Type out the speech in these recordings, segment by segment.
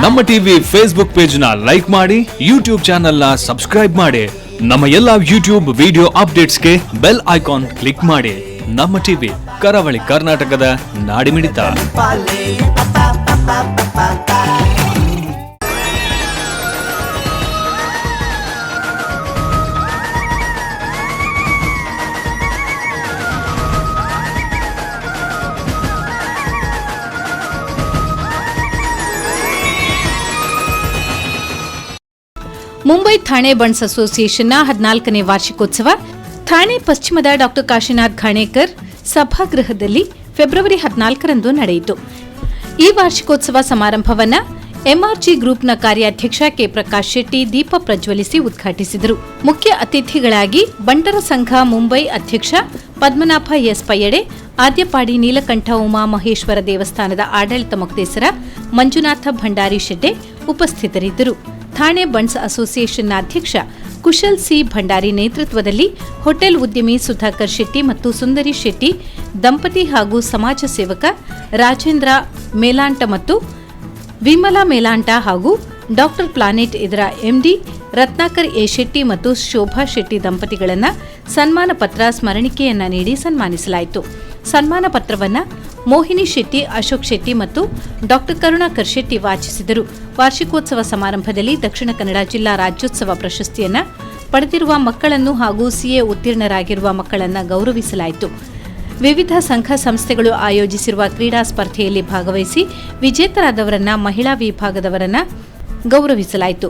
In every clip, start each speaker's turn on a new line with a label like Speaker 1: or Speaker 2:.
Speaker 1: ನಮ್ಮ TV Facebook page ನ like ಮಾಡಿ, ಯೂಟ್ಯೂಬ್ ಚಾನೆಲ್ ನ ಸಬ್ಸ್ಕ್ರೈಬ್ ಮಾಡಿ. ನಮ್ಮ ಎಲ್ಲಾ ಯೂಟ್ಯೂಬ್ ವಿಡಿಯೋ ಅಪ್ಡೇಟ್ಸ್ಗೆ ಬೆಲ್ ಐಕಾನ್ ಕ್ಲಿಕ್ ಮಾಡಿ. ನಮ್ಮ ಟಿವಿ, ಕರಾವಳಿ ಕರ್ನಾಟಕದ ನಾಡಿಮಿಡಿತ.
Speaker 2: ಮುಂಬೈ ಥಾಣೆ ಬಂಡ್ಸ್ ಅಸೋಸಿಯೇಷನ್ನ 14ನೇ ವಾರ್ಷಿಕೋತ್ಸವ ಥಾಣೆ ಪಶ್ಚಿಮದ ಡಾಕ್ಟರ್ ಕಾಶಿನಾಥ್ ಘಾಣೇಕರ್ ಸಭಾಗೃಹದಲ್ಲಿ ಫೆಬ್ರವರಿ 14ರಂದು ನಡೆಯಿತು. ಈ ವಾರ್ಷಿಕೋತ್ಸವ ಸಮಾರಂಭವನ್ನು ಎಂಆರ್ಜಿ ಗ್ರೂಪ್ನ ಕಾರ್ಯಾಧ್ಯಕ್ಷ ಕೆ ಪ್ರಕಾಶ್ ಶೆಟ್ಟಿ ದೀಪ ಪ್ರಜ್ವಲಿಸಿ ಉದ್ಘಾಟಿಸಿದರು. ಮುಖ್ಯ ಅತಿಥಿಗಳಾಗಿ ಬಂಟರ ಸಂಘ ಮುಂಬೈ ಅಧ್ಯಕ್ಷ ಪದ್ಮನಾಭ ಎಸ್ ಪಯ್ಯಡೆ, ಆದ್ಯಪಾಡಿ ನೀಲಕಂಠ ಉಮಾ ಮಹೇಶ್ವರ ದೇವಸ್ಥಾನದ ಆಡಳಿತ ಮೊಕ್ತೇಸರ ಮಂಜುನಾಥ ಭಂಡಾರಿ ಶೆಡ್ಡೆ ಉಪಸ್ಥಿತರಿದ್ದರು. ಥಾಣೆ ಬಂಡ್ಸ್ ಅಸೋಸಿಯೇಷನ್ನ ಅಧ್ಯಕ್ಷ ಕುಶಲ್ ಸಿ ಭಂಡಾರಿ ನೇತೃತ್ವದಲ್ಲಿ ಹೋಟೆಲ್ ಉದ್ಯಮಿ ಸುಧಾಕರ್ ಶೆಟ್ಟಿ ಮತ್ತು ಸುಂದರಿ ಶೆಟ್ಟಿ ದಂಪತಿ ಹಾಗೂ ಸಮಾಜ ಸೇವಕ ರಾಜೇಂದ್ರ ಮೇಲಾಂಟ ಮತ್ತು ವಿಮಲಾ ಮೇಲಾಂಟ ಹಾಗೂ ಡಾಕ್ಟರ್ ಪ್ಲಾನೆಟ್ ಇದರ ಎಂಡಿ ರತ್ನಾಕರ್ ಎ ಶೆಟ್ಟಿ ಮತ್ತು ಶೋಭಾ ಶೆಟ್ಟಿ ದಂಪತಿಗಳನ್ನು ಸನ್ಮಾನ ಪತ್ರ, ಸ್ಮರಣಿಕೆಯನ್ನ ನೀಡಿ ಸನ್ಮಾನಿಸಲಾಯಿತು. ಸನ್ಮಾನ ಪತ್ರವನ್ನು ಮೋಹಿನಿ ಶೆಟ್ಟಿ, ಅಶೋಕ್ ಶೆಟ್ಟಿ ಮತ್ತು ಡಾಕ್ಟರ್ ಕರುಣಾಕರ್ ಶೆಟ್ಟಿ ವಾಚಿಸಿದರು. ವಾರ್ಷಿಕೋತ್ಸವ ಸಮಾರಂಭದಲ್ಲಿ ದಕ್ಷಿಣ ಕನ್ನಡ ಜಿಲ್ಲಾ ರಾಜ್ಯೋತ್ಸವ ಪ್ರಶಸ್ತಿಯನ್ನ ಪಡೆದಿರುವ ಮಕ್ಕಳನ್ನು ಹಾಗೂ ಸಿಎ ಉತ್ತೀರ್ಣರಾಗಿರುವ ಮಕ್ಕಳನ್ನು ಗೌರವಿಸಲಾಯಿತು. ವಿವಿಧ ಸಂಘ ಸಂಸ್ಥೆಗಳು ಆಯೋಜಿಸಿರುವ ಕ್ರೀಡಾ ಸ್ಪರ್ಧೆಯಲ್ಲಿ ಭಾಗವಹಿಸಿ ವಿಜೇತರಾದವರನ್ನ, ಮಹಿಳಾ ವಿಭಾಗದವರನ್ನ ಗೌರವಿಸಲಾಯಿತು.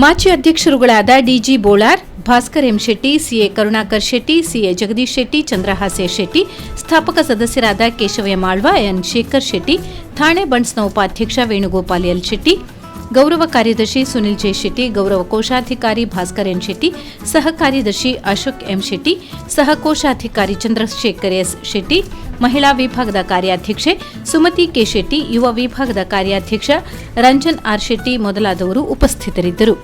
Speaker 2: ಮಾಜಿ ಅಧ್ಯಕ್ಷರುಗಳಾದ D G Bolar, Bhaskar M Shetty, CA Karunakar Shetty, CA Jagadish Shetty, Chandrahase Shetty, ಸ್ಥಾಪಕ ಸದಸ್ಯರಾದ ಕೇಶವ ಮಾಳ್ವ, ಎನ್ ಶೇಖರ್ ಶೆಟ್ಟಿ, ಥಾಣೆ ಬಂಡ್ಸ್ನ ಉಪಾಧ್ಯಕ್ಷ ವೇಣುಗೋಪಾಲ್ ಎಲ್ ಶೆಟ್ಟಿ, ಗೌರವ ಕಾರ್ಯದರ್ಶಿ ಸುನಿಲ್ ಜೆ ಶೆಟ್ಟಿ, ಗೌರವ ಕೋಶಾಧಿಕಾರಿ ಭಾಸ್ಕರ್ ಎನ್ ಶೆಟ್ಟಿ, ಸಹ ಕಾರ್ಯದರ್ಶಿ ಅಶೋಕ್ ಎಂ ಶೆಟ್ಟಿ, ಸಹ ಕೋಶಾಧಿಕಾರಿ ಚಂದ್ರಶೇಖರ್ ಎಸ್ ಶೆಟ್ಟಿ, ಮಹಿಳಾ ವಿಭಾಗದ ಕಾರ್ಯಾಧ್ಯಕ್ಷೆ ಸುಮತಿ ಕೆ ಶೆಟ್ಟಿ, ಯುವ ವಿಭಾಗದ ಕಾರ್ಯಾಧ್ಯಕ್ಷ ರಂಜನ್ ಆರ್ ಶೆಟ್ಟಿ ಮೊದಲಾದವರು ಉಪಸ್ಥಿತರಿದ್ದರು.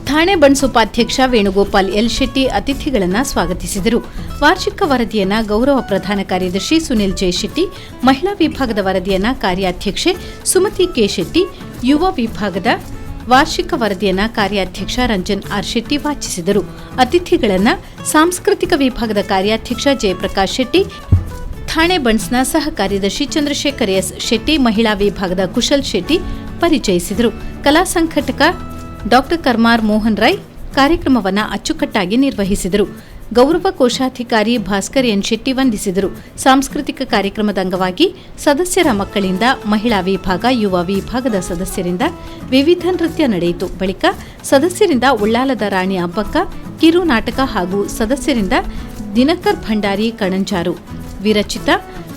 Speaker 2: ಥಾಣೆ ಬಂಡ್ಸ್ ಉಪಾಧ್ಯಕ್ಷ ವೇಣುಗೋಪಾಲ್ ಎಲ್ ಶೆಟ್ಟಿ ಅತಿಥಿಗಳನ್ನು ಸ್ವಾಗತಿಸಿದರು. ವಾರ್ಷಿಕ ವರದಿಯನ್ನ ಗೌರವ ಪ್ರಧಾನ ಕಾರ್ಯದರ್ಶಿ ಸುನಿಲ್ ಜೆ ಶೆಟ್ಟಿ, ಮಹಿಳಾ ವಿಭಾಗದ ವರದಿಯನ್ನ ಕಾರ್ಯಾಧ್ಯಕ್ಷೆ ಸುಮತಿ ಕೆ ಶೆಟ್ಟಿ, ಯುವ ವಿಭಾಗದ ವಾರ್ಷಿಕ ವರದಿಯನ್ನ ಕಾರ್ಯಾಧ್ಯಕ್ಷ ರಂಜನ್ ಆರ್ ಶೆಟ್ಟಿ ವಾಚಿಸಿದರು. ಅತಿಥಿಗಳನ್ನ ಸಾಂಸ್ಕೃತಿಕ ವಿಭಾಗದ ಕಾರ್ಯಾಧ್ಯಕ್ಷ ಜಯಪ್ರಕಾಶ್ ಶೆಟ್ಟಿ, ಥಾಣೆ ಬಂಡ್ಸ್ನ ಸಹ ಕಾರ್ಯದರ್ಶಿ ಚಂದ್ರಶೇಖರ್ ಎಸ್ ಶೆಟ್ಟಿ, ಮಹಿಳಾ ವಿಭಾಗದ ಕುಶಲ್ ಶೆಟ್ಟಿ ಪರಿಚಯಿಸಿದರು. ಕಲಾ ಸಂಘಟಕ ಡಾಕ್ಟರ್ ಕರ್ಮಾರ್ ಮೋಹನ್ ರೈ ಕಾರ್ಯಕ್ರಮವನ್ನು ಅಚ್ಚುಕಟ್ಟಾಗಿ ನಿರ್ವಹಿಸಿದರು. ಗೌರವ ಕೋಶಾಧಿಕಾರಿ ಭಾಸ್ಕರ್ ಎನ್ ಶೆಟ್ಟಿ ವಂದಿಸಿದರು. ಸಾಂಸ್ಕೃತಿಕ ಕಾರ್ಯಕ್ರಮದ ಅಂಗವಾಗಿ ಸದಸ್ಯರ ಮಕ್ಕಳಿಂದ, ಮಹಿಳಾ ವಿಭಾಗ, ಯುವ ವಿಭಾಗದ ಸದಸ್ಯರಿಂದ ವಿವಿಧ ನೃತ್ಯ ನಡೆಯಿತು. ಬಳಿಕ ಸದಸ್ಯರಿಂದ ಉಳ್ಳಾಲದ ರಾಣಿ ಅಬ್ಬಕ್ಕ ಕಿರು ನಾಟಕ ಹಾಗೂ ಸದಸ್ಯರಿಂದ ದಿನಕರ್ ಭಂಡಾರಿ ಕಣಂಜಾರು ವಿರಚಿತ,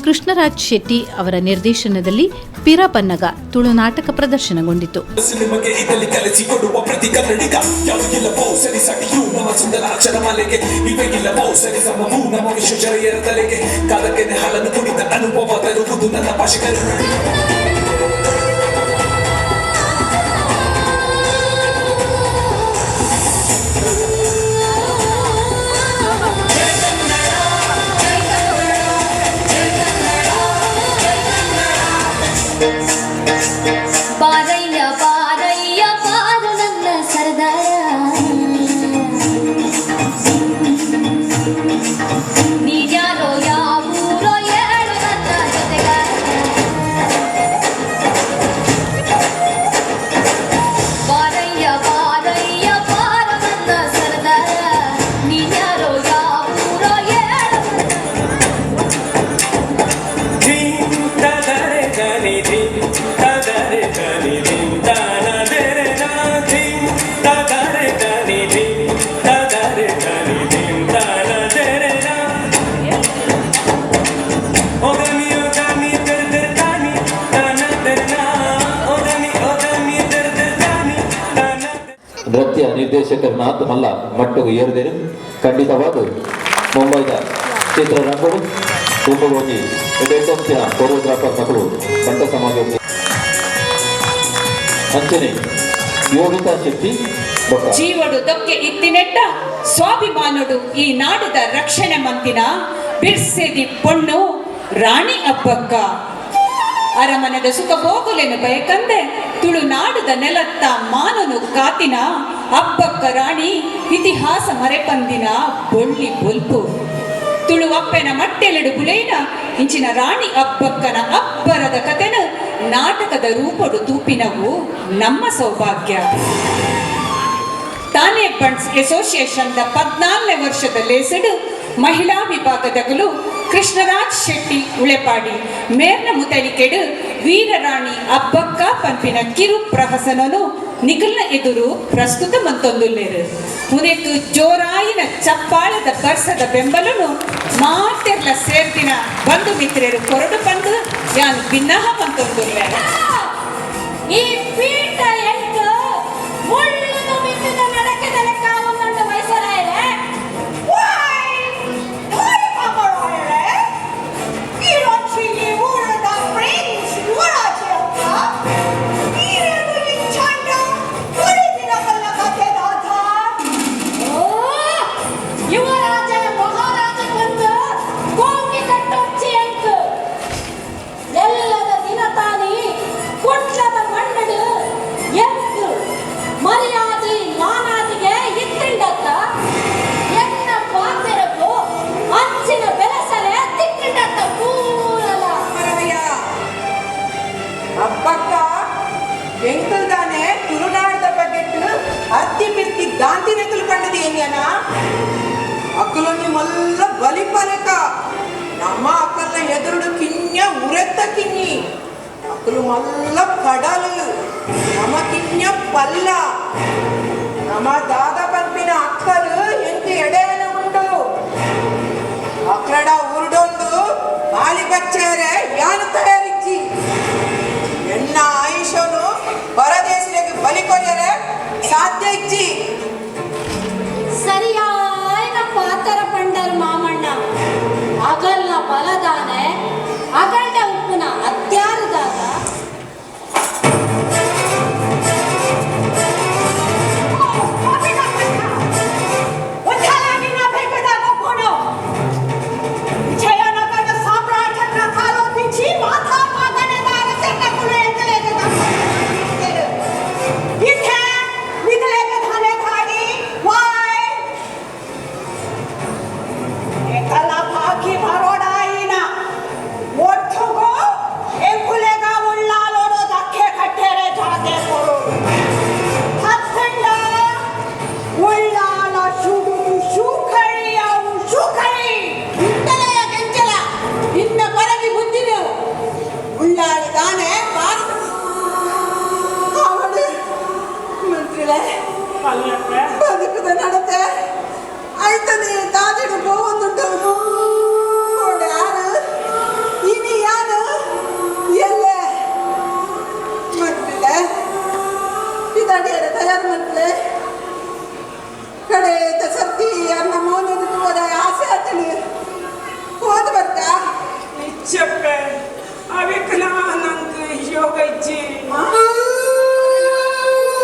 Speaker 2: ಕೃಷ್ಣರಾಜ್ ಶೆಟ್ಟಿ ಅವರ ನಿರ್ದೇಶನದಲ್ಲಿ ಪಿರಬನ್ನಗ ತುಳು ನಾಟಕ ಪ್ರದರ್ಶನಗೊಂಡಿತು.
Speaker 3: ನಿಮಗೆ ಇದರಲ್ಲಿ ಕಲಿಸಿಕೊಡುವ ಪ್ರತಿ ಕನ್ನಡಿಗ ಯಾವುದು ಇಲ್ಲವೋ ಸರಿ ಸಾಟಿಯೂ ನಮ್ಮ ಸುಂದರ ಅಕ್ಷರಮಾಲೆಗೆ ಇವೆ ಇಲ್ಲವೋ ಸರಿ ಸಮವೂ ನಮ್ಮ ವಿಶ್ವೇಶ್ವರಯ್ಯರ ತಲೆಗೆ. ಕಾಲಕ್ಕೆ ಹಾಲನ್ನು ಕುಡಿದ ಅನುಭವ ತರುವುದು ನನ್ನ ಭಾಷೆಗರು.
Speaker 4: ಬಾರಯ್ಯ ಬಾರಯ್ಯ ಬಾರು ನನ್ನ ಸರದಾರ, ನೀನ್ಯಾರೋ ಯಾವೂರೋ ಹೇಳು ನನ್ನ ಜೊತೆಗಾರ. ಬಾರಯ್ಯ ಬಾರಯ್ಯ ಬಾರು ನನ್ನ ಸರದಾರ, ನೀನ್ಯಾರೋ ಯಾವೂರೋ ಹೇಳು.
Speaker 5: ಧೀಂ ತದರೆ ಧನಿ ಧೀಂ ತದರೆ ಧನಿ ಧೀಂ ತನ ದೆರೆ ನಾ ಧೀಂ ತದರೆ ಧನಿ ಧೀಂ ತದರೆ ಧನಿ ಧೀಂ ತನ ದೆರೆ ನಾ ಓ ಧನಿ ಓ ಧನಿ there there ಧನಿ ತನ there ನಾ ಓ ಧನಿ ಓ ಧನಿ there there ಧನಿ ತನ.
Speaker 6: ನೃತ್ಯ ನಿರ್ದೇಶಕರನ್ನಾದ ಮಲ್ಲ ಮಟ್ಟುಗು ಏರುದೇರು. ಖಂಡಿತವಾದ ಮುಂಬೈದ ಚಿತ್ರರಂಗಡು ದುಂಬುಗೋಜಿ ಎಡೆಟಂಚಿನ ಕೊರಿಯೋಗ್ರಾಫರ್ ಮಕ್ಕಳು ಬಂಟ ಸಮಾಜ ಅಂಚನೆ ಯೋಗಿತಾ ಶೆಟ್ಟಿ ಬೊಕ್ಕ
Speaker 7: ಜೀವಡು ದೊಕ್ಕೆ ಇತ್ತಿನೆಟ್ಟ ಸ್ವಾಭಿಮಾನುಡು ಈ ನಾಡುದ ರಕ್ಷಣೆ ಮಂತಿನ ಬಿರ್ಸೆದಿ ಪೊಣ್ಣು ರಾಣಿ ಅಬ್ಬಕ್ಕ. ಅರಮನೆದ ಸುಖ ಭೋಗುಲೆನು ಬಯಕಂದೆ ತುಳುನಾಡುದ ನೆಲತ್ತ ಮಾನನು ಕಾತಿನ ಅಬ್ಬಕ್ಕ ರಾಣಿ ಇತಿಹಾಸ ಮರೆಪಂದಿನ ಬೊಳ್ಳಿ ಬೊಲ್ಪು. ತುಳು ಅಪ್ಪೆನ ಮಟ್ಟೆಲೆಡು ಬುಲೇನ ಇಂಚಿನ ರಾಣಿ ಅಬ್ಬಕ್ಕನ ಅಬ್ಬರದ ಕತೆನು ನಾಟಕದ ರೂಪಡು ತೂಪಿನವು ನಮ್ಮ ಸೌಭಾಗ್ಯ. ತಾನೇ ಬಂಟ್ಸ್ ಅಸೋಸಿಯೇಷನ್ the 14ನೇ ವರ್ಷದ ಲೇಸಡು ಮಹಿಳಾ ವಿಭಾಗದಗಲು ಕೃಷ್ಣರಾಜ್ ಶೆಟ್ಟಿ ಉಳೆಪಾಡಿ ಮೇರ್ನ ಮುತಲಿಕೆಡು ವೀರರಾಣಿ ಅಬ್ಬಕ್ಕ ಪಂಪಿನ ಕಿರು ಪ್ರಹಸನನು ನಿಖಲ್ನ ಎದುರು ಪ್ರಸ್ತುತ ಮಂತೊಂದುಲ್ಲೇರು. ಉನೆಕ್ ಜೋರಾಯಿನ ಚಪ್ಪಾಳದ ಬರ್ಸದ ಬೆಂಬಲನು ಮಾತೆರ್ಲ ಸೇರ್ದಿನ ಬಂಧು ಮಿತ್ರರು ಕೊರಡು ಬಂದು ಯಾನು ಭಿನ್ನಹ ಮಂತೊಂದುಲ್ಲೆ.
Speaker 4: ಈ ಪೀಠ ಎಂಕ್ ಮುಳ್ಳುದ ಮಿತ್ತದ ನಡಕೆದ ಲೆಕ್ಕ ಆವೊಂದುಂಡು ಮೈಸೂರಾಯರೆ. ಓ, ಯುವರಾಜ ಮಹಾರಾಜ ಬಂದು ಕೋಂಗಿ ಕಟ್ಟೊಚ್ಚಿ ಎಂಕ್. ಎಲ್ಲದ ದಿನತಾನಿ ಕುಟ್ಲದ ಮಣ್ಣಡು ಎಂಕ್ ಮರ್ಯಾದೆ ಮಾನಾದಿಗೆ ಇತ್ತಿಂಡತ್ತ. ಎನ್ನ ಪಾತೆರಗು ಅಂಚಿನ ಬೆಲಸಲೆ ತಿಕ್ಕಿಂಡತ್ತ ಪೂರಲ.
Speaker 8: ಅಬ್ಬಕ್ಕ ಎಂಕಲ್ದಾನೆ ತುಳುನಾಡ್ದ ಬಗೆಟ್ ಅರ್ತಿ ಪಿರ್ತಿ ದಾಂತಿನ ತುಳ್ಕೊಂಡది ಏನ್ಯಾನ. ಅಕ್ಕಲೊಂಜಿ ಮಲ್ಲ ಬಲಿಪಲೆಕ. ನಮ್ಮ ಅಕ್ಕಲ್ನ ಎದುರುಡು ಕಿನ್ಯ ಉರೆತ್ತ ಕಿನ್ನಿ. ಅಕ್ಕಲು ಮಲ್ಲ ಕಡಲು, ನಮ ಕಿನ್ಯ ಪಲ್ಲ. ನಮ್ಮ ದಾದ ಪಂಪಿನ ಅಕ್ಕಲು ಎಂಕ್ ಎಡೆಯನ ಉಂಡು. ಅಕ್ರಡ ಉರುಡೊಂದು ಬಾಲಿ ಬಚ್ಚೇರೆ ಯಾನು ತಯಾರಿಚ್ಚಿ. ಎನ್ನ ಆಯುಷನು ಪರದೇಶಿಗೆ ಬಲಿ ಕೊರಿಯರೆ ಸಾಧ್ಯ ಇಚ್ಚಿ.
Speaker 4: ಸರಿಯಾಯ್ನ ಪಾತರ ಪಂಡರ್ ಮಾಮಣ್ಣ. ಅಗಲ್ನ ಬಲದಾನೆ ಅಗಲ್ಡ ಉಪ್ಪುನ ಅತ್ಯಾರದಾಗ.
Speaker 8: ನಿನ್ನ ಪರವಿ ಬುದ್ಧಿನ ಉಳ್ಳಾಳು ತಾನೆ ಭಾರತ ಅವಳು ಮಂತ್ರಿಳೆ ಬದುಕದ ನಡತೆ ಆಯ್ತನೆ ತಾಜಿಡು ಪೋವೊಂದುಂಟು. ಯಾರು ಇನಿ ಯಾನು ಎಲ್ಲೆ ಮಂತ್ರಿಳೆ ಇದಡಿಯರ ತಯಾರು ಮಂತ್ರಿಳೆ. ಕಡೆ ಸರ್ತಿ ಅನ್ನ ಮೌನದ ತೋರ ಆಸೆ ಆತಳು ಹೋದ ಬರ್ತಾ.
Speaker 5: ನಿಚ್ಚಪ್ಪೆ, ಅವಿಕ್ಲ ನಂಗೆ ಯೋಗ ಇಚ್ಚಿ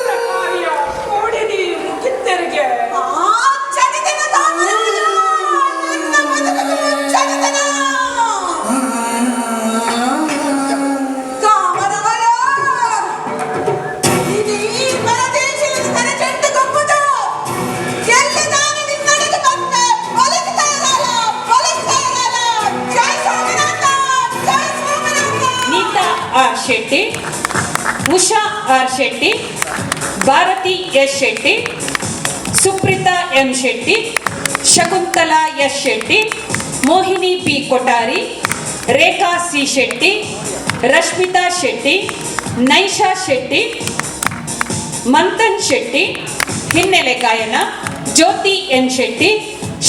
Speaker 5: ಕಾರ್ಯ ಕೋಡಿನಿ ಮುಗಿತ್ತೆರಿಗೆ.
Speaker 8: ಆ ಚಡಿತನ ನಿನ್ನ ಬದುಕದ ಚಡಿತನ ಕಾಮನವರ. ಇದು ಈ ಪರದೇಶದ ತಲೆ ಚೆಂಡು ಕಪ್ಪುದು. ಎಲ್ಲಿ ನಾನು ನಿನ್ನಡೆಗೆ ಬಂದೆ ಬಲಿಸ್ತಾ ಇರಲ್ಲ, ಬಲಿಸ್ತಾ ಇರಲ್ಲ. ಜೈ ಸೋಮನಾಥ, ಜೈ Somanatha.
Speaker 7: Neeta R Shetty, Usha R Shetty, Bharathi S Shetty, Supreetha M Shetty, Shakuntala S Shetty, Mohini P Kottari, Rekha C Shetty, Rashmitha Shetty, Naisha Shetty, Manthan Shetty, ಹಿನ್ನೆಲೆ ಗಾಯನ Jyothi N Shetty,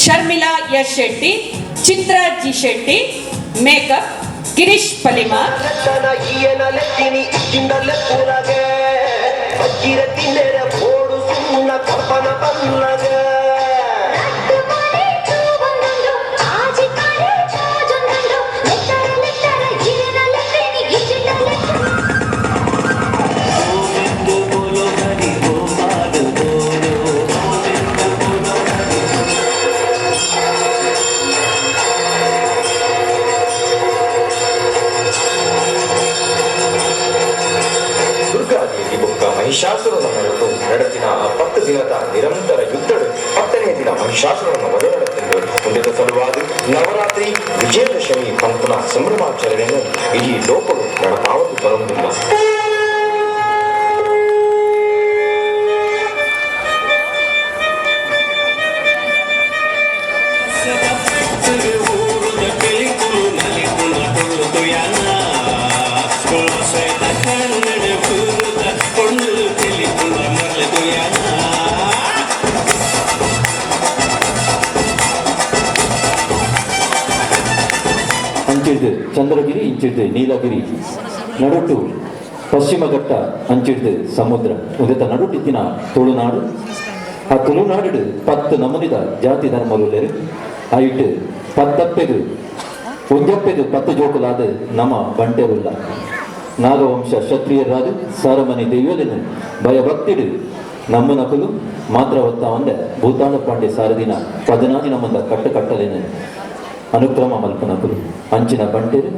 Speaker 7: Sharmila S Shetty, Chitra G Shetty, makeup Girish Palimar.
Speaker 9: ಮಹಿಷಾಸುರನ ನಡುಟು ನಡತಿನ ಆ 10 ದಿನದ ನಿರಂತರ ಯುದ್ಧಡು 10ನೇ ದಿನ ಮಹಿಷಾಸುರನ ವಧೆ ನಡೆತೆಂದು ಮುಂದಿನ ಸಲುವಾದ ನವರಾತ್ರಿ ವಿಜಯದಶಮಿ ಪಂಪುನ ಸಂಭ್ರಮಾಚರಣೆಯನ್ನು ಇಡೀ ಲೋಕವು ನಡಪಾವತಿ ಬರುವುದಿಲ್ಲ.
Speaker 6: ಅಂಚಿಡ್ದು ಚಂದ್ರಗಿರಿ, ಇಂಚಿಡ್ದು ನೀಲಗಿರಿ, ನಡುಟು ಪಶ್ಚಿಮ ಘಟ್ಟ, ಅಂಚಿಡ್ದು ಸಮುದ್ರ. ಉದೆತ ನಡುಟಿತ್ತಿನ ತುಳುನಾಡು. ಆ ತುಳುನಾಡು 10 ನಮೂನಿದ ಜಾತಿ ಧರ್ಮಲುಲ್ಲೆರ್. ಐಟ್ ಪತ್ತಪ್ಪೆಗ್ ಒಂಜಪ್ಪೆಗ್ 10 ಜೋಕುಲಾದ ನಮ ಬಂಟೆರುಲ್ಲ. ನಾಗವಂಶ ಕ್ಷತ್ರಿಯರಾದ ಸಾರಮನಿ ದೈವಲಿನ ಭಯಭಕ್ತಿಡು ನಮ್ಮನಕುಲು ಮಾತ್ರ ಹೊತ್ತ ಒಂದೆ ಭೂತಾಳ ಪಾಂಡೆ ಸಾರದಿನ 14 ನಮ್ಮಂದ ಕಟ್ಟು ಕಟ್ಟಲೇನು ಅನುಕ್ರಮ ಮಲ್ಪನಕುಲು ಅಂಚಿನ ಬಂಟೆರು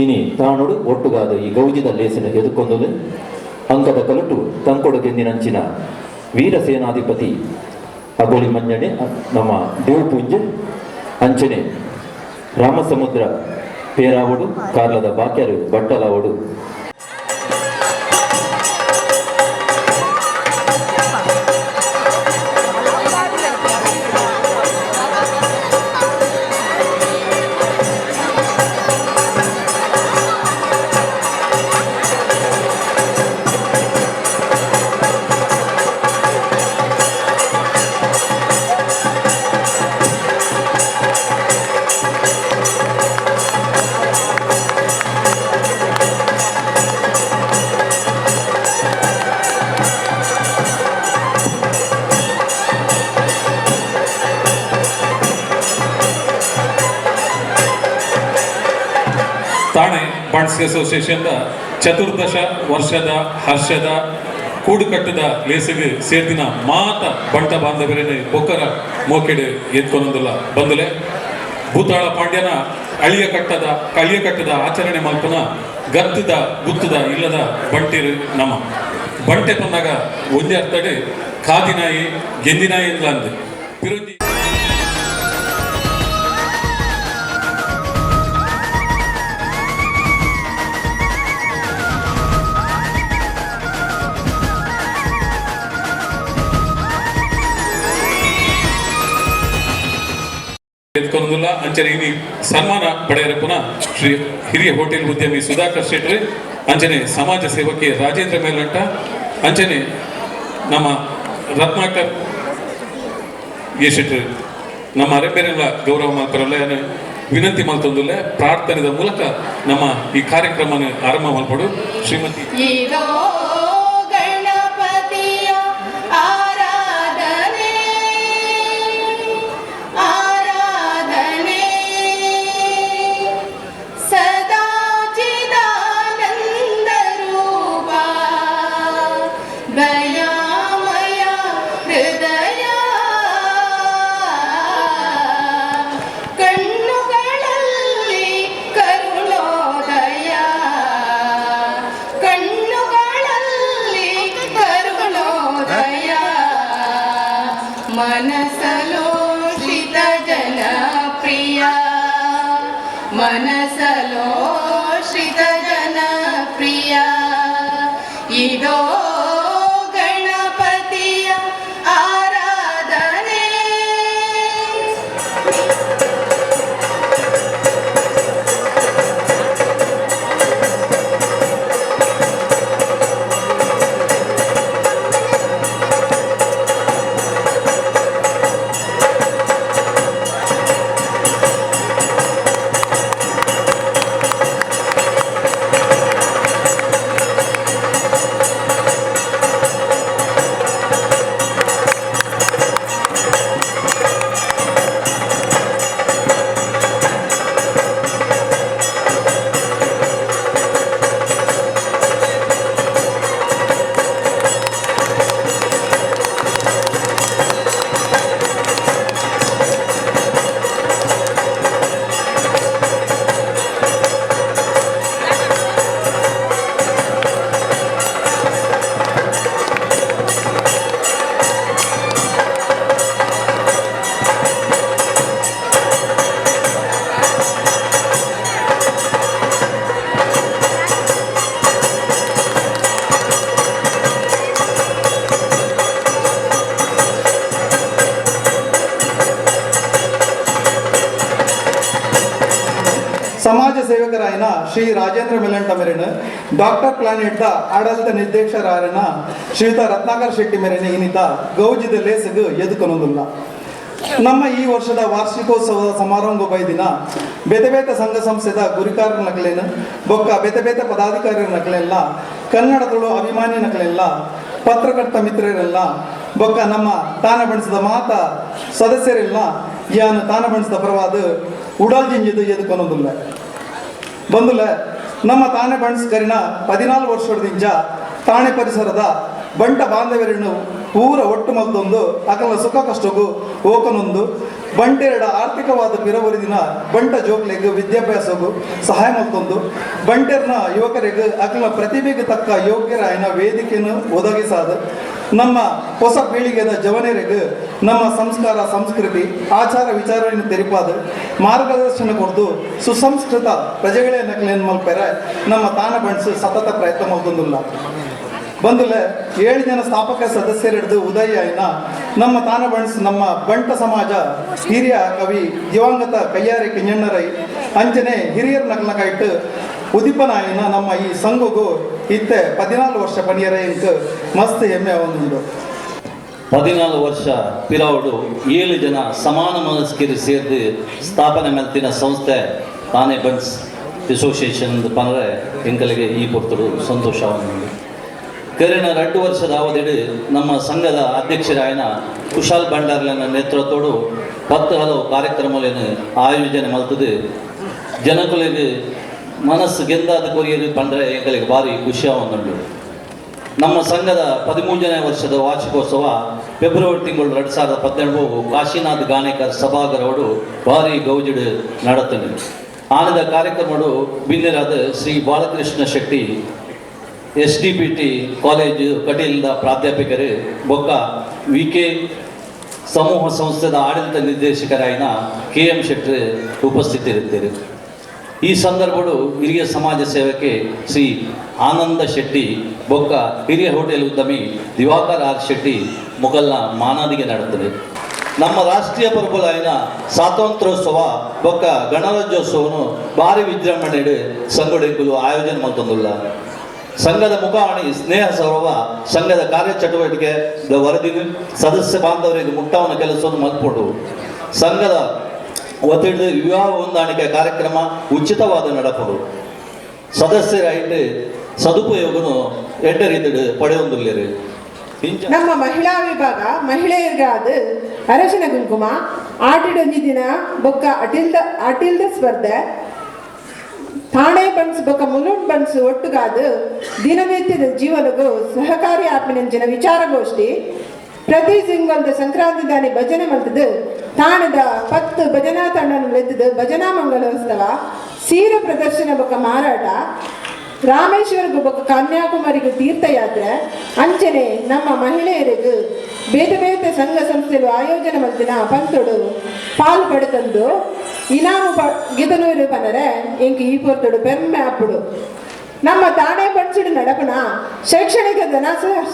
Speaker 6: ಇನಿ ತಾಣುಡು ಒಟ್ಟುಗಾದ ಈ ಗೌಜಿದ ಲೇಸಿನ ಎದುಕೊಂದುಲು. ಅಂಕದ ಕಲಟು ತಂಕೊಡು ಗೆಂದಿನಂಚಿನ ವೀರಸೇನಾಧಿಪತಿ ಅಗೋಳಿ ಮಂಜಣೆ ನಮ್ಮ ದೇವಪುಂಜೆ, ಅಂಚನೆ ರಾಮಸಮುದ್ರ ಪೇರಾವಡು, ಕಾರ್ಲದ ಬಾಕ್ಯರು ಬಟ್ಟಲಾವಡು.
Speaker 10: ಥಾಣೆ ಬಂಟ್ಸ್ ಅಸೋಸಿಯೇಷನ್ ಚತುರ್ದಶ ವರ್ಷದ ಹರ್ಷದ ಕೂಡುಕಟ್ಟದ ಲೇಸಿಗೆ ಸೇರ್ದಿನ ಮಾತ ಬಂಟ ಬಾಂಧವರನ್ನು ಬೊಕ್ಕರ ಮೋಕೆಡು ಎತ್ಕೊಂದಲ್ಲ ಬಂದಲೆ. ಭೂತಾಳ ಪಾಂಡ್ಯನ ಅಳಿಯ ಕಟ್ಟದ ಆಚರಣೆ ಮಲ್ಪನ ಗತ್ತದ ಗುತ್ತದ ಇಲ್ಲದ ಬಂಟಿರು ನಮ್ಮ ಬಂಟೆ ಬಂದಾಗ ಒಂದೇ ಅರ್ಥಡೆ ಕಾದಿನಾಯಿ ಗೆಂದಿನಾಯಿ ಅಂತ ಅಂದೆ ಪಿರುಂಜಿ. ಎತ್ಕೊಂದುಲ್ಲ ಅಂಚನೆ ಇನಿ ಸನ್ಮಾನ ಪಡೆಯರ ಪುನಃ ಶ್ರೀ ಹಿರಿಯ ಹೋಟೆಲ್ ಉದ್ಯಮಿ ಸುಧಾಕರ್ ಶೆಟ್ಟಿ, ಅಂಚನೆ ಸಮಾಜ ಸೇವಕಿ ರಾಜೇಂದ್ರ ಮೇಲಂಟ, ಅಂಚನೆ ನಮ್ಮ ರತ್ನಾಕರ್ ಎ ಶೆಟ್ಟಿ ನಮ್ಮ ಅರೆಬೇರೆಲ್ಲ ಗೌರವ ಮಾಡ್ತಾರಲ್ಲ ವಿನಂತಿ ಮಲ್ತೊಂದುಲ್ಲ. ಪ್ರಾರ್ಥನೆದ ಮೂಲಕ ನಮ್ಮ ಈ ಕಾರ್ಯಕ್ರಮನ ಆರಂಭ ಮಲ್ಪಡು ಶ್ರೀಮತಿ.
Speaker 11: ಇದೋ ಗಣಪತಿಯ ಆರಾಧನೆ, ಆರಾಧನೆ, ಸದಾಚಿದಾನಂದ ರೂಪ ದಯಾಮಯ ಹೃದಯ, ಕಣ್ಣುಗಳಲ್ಲಿ ಕರುಣೋದಯ, ಕಣ್ಣುಗಳಲ್ಲಿ ಕರುಣೋದಯ, ಮನಸಲೋಷಿತ ಜನಪ್ರಿಯ, ಮನಸಲೋಷಿತ ಜನಪ್ರಿಯ. ಇದೋ ಗಣಪತಿಯ ಆರಾಧನೆ.
Speaker 10: ಿ.
Speaker 12: ಸಮಾಜ ಸೇವಕರಾಯನ ಶ್ರೀ ರಾಜೇಂದ್ರ ಮೆಲ್ಲಂಟ ಮೇರೆನ, ಡಾಕ್ಟರ್ ಪ್ಲಾನೆಟ್ the ಆಡಳಿತ ನಿರ್ದೇಶಕರಾಯನ ಶ್ರೀಯುತ ರತ್ನಾಕರ್ ಶೆಟ್ಟಿ ಮೇರೆನ ಇನ್ನಿತ ಗೌಜಿದ ಲೇಸಗು ಎದುಕೊನೊಂದುಲ್ಲ. ನಮ್ಮ ಈ ವರ್ಷದ ವಾರ್ಷಿಕೋತ್ಸವದ ಸಮಾರಂಭ ಬೈದಿನ ಬೇತೆ ಬೇತೆ ಸಂಘ ಸಂಸ್ಥೆದ ಗುರಿಕಾರ ನಕಲೇನು ಬೊಕ್ಕ ಬೇತೆ ಬೇತೆ ಪದಾಧಿಕಾರಿ ನಕಲೆಲ್ಲ, ಕನ್ನಡ ತುಳು ಅಭಿಮಾನಿ ನಕಲೆಲ್ಲ, ಪತ್ರಕರ್ತ ಮಿತ್ರರೆಲ್ಲ, ಬೊಕ್ಕ ನಮ್ಮ ತಾನ ಬಣಿಸಿದ ಮಾತ ಸದಸ್ಯರೆಲ್ಲ ಯಾನು ತಾನ ಬಣಿಸಿದ ಪರವಾದ ಉಡಲ್ ಜಿಂಜಿದು ಎದುಕೊನೊಂದುಲ್ಲ. ಬಂದುಲ, ನಮ್ಮ ತಾನೆ ಬಣ್ಸ್ ಕರಿನ 14 ವರ್ಷದಿಂದ ತಾಣೆ ಪರಿಸರದ ಬಂಟ ಬಾಂಧವ್ಯರನ್ನು ಪೂರ ಒಟ್ಟು ಮಲ್ತೊಂದು ಅಕಲ ಸುಖ ಕಷ್ಟಗೂ ಓಕನೊಂದು ಬಂಟೆರಡ ಆರ್ಥಿಕವಾದ ಪಿರವರಿದಿನ ಬಂಟ ಜೋಕ್ಲೆಗ್ ವಿದ್ಯಾಭ್ಯಾಸಗೂ ಸಹಾಯ ಮಲ್ತೊಂದು ಬಂಟೆರ್ನ ಯುವಕರಿಗೆ ಅಕಲ ಪ್ರತಿಭೆಗೆ ತಕ್ಕ ಯೋಗ್ಯರಾಯನ ವೇದಿಕೆಯನ್ನು ಒದಗಿಸಾದ ನಮ್ಮ ಹೊಸ ಪೀಳಿಗೆದ ಜವನರಿಗೆ ನಮ್ಮ ಸಂಸ್ಕಾರ, ಸಂಸ್ಕೃತಿ, ಆಚಾರ ವಿಚಾರವನ್ನು ತೆರಿಪಾದ ಮಾರ್ಗದರ್ಶನ ಕೊಡ್ದು ಸುಸಂಸ್ಕೃತ ಪ್ರಜೆಗಳೇ ನಕಲೇನು ಮಲ್ಪೆರೆ ನಮ್ಮ ತಾನ ಬಣ್ಸು ಸತತ ಪ್ರಯತ್ನ ಮಲ್ತೊಂದುಲ್ಲ. ಬಂದುಲೆ, 7 ಜನ ಸ್ಥಾಪಕ ಸದಸ್ಯರಿಡ್ದು ಉದಯ ಆಯ್ನ ನಮ್ಮ ತಾನ ಬಣ್ಸ್ ನಮ್ಮ ಬಂಟ ಸಮಾಜ ಹಿರಿಯ ಕವಿ ದಿವಂಗತ ಕಯ್ಯಾರಿ ಕಿಂಜಣ್ಣರೈ ಅಂಚನೆ ಹಿರಿಯರ ನಕಲ ಕಾಯ್ತು ಉದಿಪನಾಯಿನ ನಮ್ಮ ಈ ಸಂಘಗೂ ಇತ್ತೆ 14 ವರ್ಷ ಪನಿಯರ ಇಂಕ್ ಮಸ್ತ್ ಹೆಮ್ಮೆ ಒಂದುಂಡು.
Speaker 6: 14 ವರ್ಷ ಪಿರಾವುಡು 7 ಜನ ಸಮಾನ ಮನಸ್ಕರು ಸೇರಿದು ಸ್ಥಾಪನೆ ಮಲ್ತಿನ ಸಂಸ್ಥೆ ತಾನೆ ಬಂಟ್ಸ್ ಅಸೋಸಿಯೇಷನ್ ಪನರೆ ಎಂಕಲಿಗೆ ಈ ಪೊರ್ತುಡು ಸಂತೋಷವನ್ನು. ಕರಿನ 2 ವರ್ಷದ ಅವಧಿಡು ನಮ್ಮ ಸಂಘದ ಅಧ್ಯಕ್ಷರಾಯನ ಕುಶಾಲ್ ಭಂಡಾರ್ಲನ ನೇತೃತ್ವಡು 10 ಹಲವು ಕಾರ್ಯಕ್ರಮಗಳನ್ನು ಆಯೋಜನೆ ಮಲ್ತದು ಜನಕುಲಿಗೆ ಮನಸ್ಸು ಗೆಂದಾದ ಕೊರಿಯರು ಪಂಡ್ರೆ ಎಂಕಲಿಗೆ ಭಾರಿ ಖುಷಿಯಾವನ್ನುಂಡು. ನಮ್ಮ ಸಂಘದ 13ನೇ ವರ್ಷದ ವಾರ್ಷಿಕೋತ್ಸವ ಫೆಬ್ರವರಿ ತಿಂಗಳು 2018 ಕಾಶಿನಾಥ್ ಗಾಣೇಕರ್ ಸಭಾಗರವರು ಭಾರಿ ಗೌಜಿಡು ನಡತನು. ಆನದ ಕಾರ್ಯಕ್ರಮಡು ಬಿನ್ನಿರಾದ Shri Balakrishna Shetty SDPT college ಕಟೀಲ್ದ ಪ್ರಾಧ್ಯಾಪಕರು ಬೊಕ್ಕ ವಿಕೆ ಸಮೂಹ ಸಂಸ್ಥೆದ ಆಡಳಿತ ನಿರ್ದೇಶಕರಾಯಿನ ಕೆ.ಎಂ. ಶೆಟ್ಟರ್ ಉಪಸ್ಥಿತರಿದ್ದರು. ಈ ಸಂದರ್ಭಡು ಹಿರಿಯ ಸಮಾಜ ಸೇವಕೆ ಶ್ರೀ ಆನಂದ ಶೆಟ್ಟಿ ಬೊಕ್ಕ ಹಿರಿಯ ಹೋಟೆಲ್ ಉದ್ಯಮಿ ದಿವಾಕರ್ ಆರ್ ಶೆಟ್ಟಿ ಮೊಗಲ್ನ ಮಾನಾದಿಗೆ ನಡೆತದೆ. ನಮ್ಮ ರಾಷ್ಟ್ರೀಯ ಪರ್ಬಲಾಯಿನ ಸ್ವಾತಂತ್ರ್ಯೋತ್ಸವ ಬೊಕ್ಕ ಗಣರಾಜ್ಯೋತ್ಸವನು ಭಾರಿ ವಿಜೃಂಭಣೆಡು ಸಂಘಟನೆಗಳು ಆಯೋಜನೆ ಮಲ್ತೊಂದುಲ್ಲ. ಸಂಘದ ಮುಖಾಣಿ ಸ್ನೇಹ ಸೌರವ ಸಂಘದ ಕಾರ್ಯಚಟುವಟಿಕೆ ವರದಿ ಸದಸ್ಯ ಬಾಂಧವರಿಗೆ ಮುಟ್ಟಾವನ ಕೆಲಸವನ್ನು ಮಲ್ಪೊಡು. ಸಂಘದ ಒತ್ತಿಡಿದು ವಿವಾಹ ಹೊಂದಾಣಿಕೆ ಕಾರ್ಯಕ್ರಮ ಉಚಿತವಾದ ನಡಪಡು. ಸದಸ್ಯರಾಯಿಟ್ಟು ಸದುಪಯೋಗನು ಎಡ್ಡ ರೀತಿಡು ಪಡೆಯೊಂದುಲ್ಲೇರು.
Speaker 13: ನಮ್ಮ ಮಹಿಳಾ ವಿಭಾಗ ಮಹಿಳೆಯರಿಗಾದ ಅರಶಿನ ಕುಂಕುಮ ಆಟಿಡೊಂಜಿ ದಿನ ಬೊಕ್ಕ ಅಟಿಲ್ದ ಸ್ಪರ್ಧೆ ಥಾಣೆ ಬನ್ಸ್ ಬೊಕ್ಕ ಮುಲುಂಡ್ ಬನ್ಸ್ ಒಟ್ಟುಗಾದು ದಿನನಿತ್ಯದ ಜೀವನಗೂ ಸಹಕಾರಿ ಆತ್ಮನೆಂಚಿನ ವಿಚಾರಗೋಷ್ಠಿ ಪ್ರತಿ ತಿಂಗಳದ ಸಂಕ್ರಾಂತಿ ದಾನಿ ಭಜನೆ ಮಲ್ತದು ತಾಣದ 10 ಭಜನಾ ತಂಡನ್ನು ಲೆತ್ತದು ಭಜನಾ ಮಂಗಲೋತ್ಸವ ಸೀರೆ ಪ್ರದರ್ಶನ ಬೊಕ್ಕ ಮಾರಾಟ ರಾಮೇಶ್ವರಗೂ ಬೊಕ್ಕ ಕನ್ಯಾಕುಮಾರಿಗೂ ತೀರ್ಥಯಾತ್ರೆ ಅಂಚನೆ ನಮ್ಮ ಮಹಿಳೆಯರಿಗೂ ಬೇತೆ ಬೇತೆ ಸಂಘ ಸಂಸ್ಥೆಗಳು ಆಯೋಜನೆ ಮಲ್ತಿನ ಪಂತೊಡು ಪಾಲು ಪಡೆತಂದು ಇನಾಮು ಗಿದನೂರು ಪನರೆ ಇಂಕ್ ಈ ಪೊರ್ತುಡು ಪೆಮ್ಮೆ ಅಪ್ಪುಡು. ನಮ್ಮ ತಾಣೆ ಬಣ್ಸುಡು ನಡಪುನ ಶೈಕ್ಷಣಿಕ ಧನ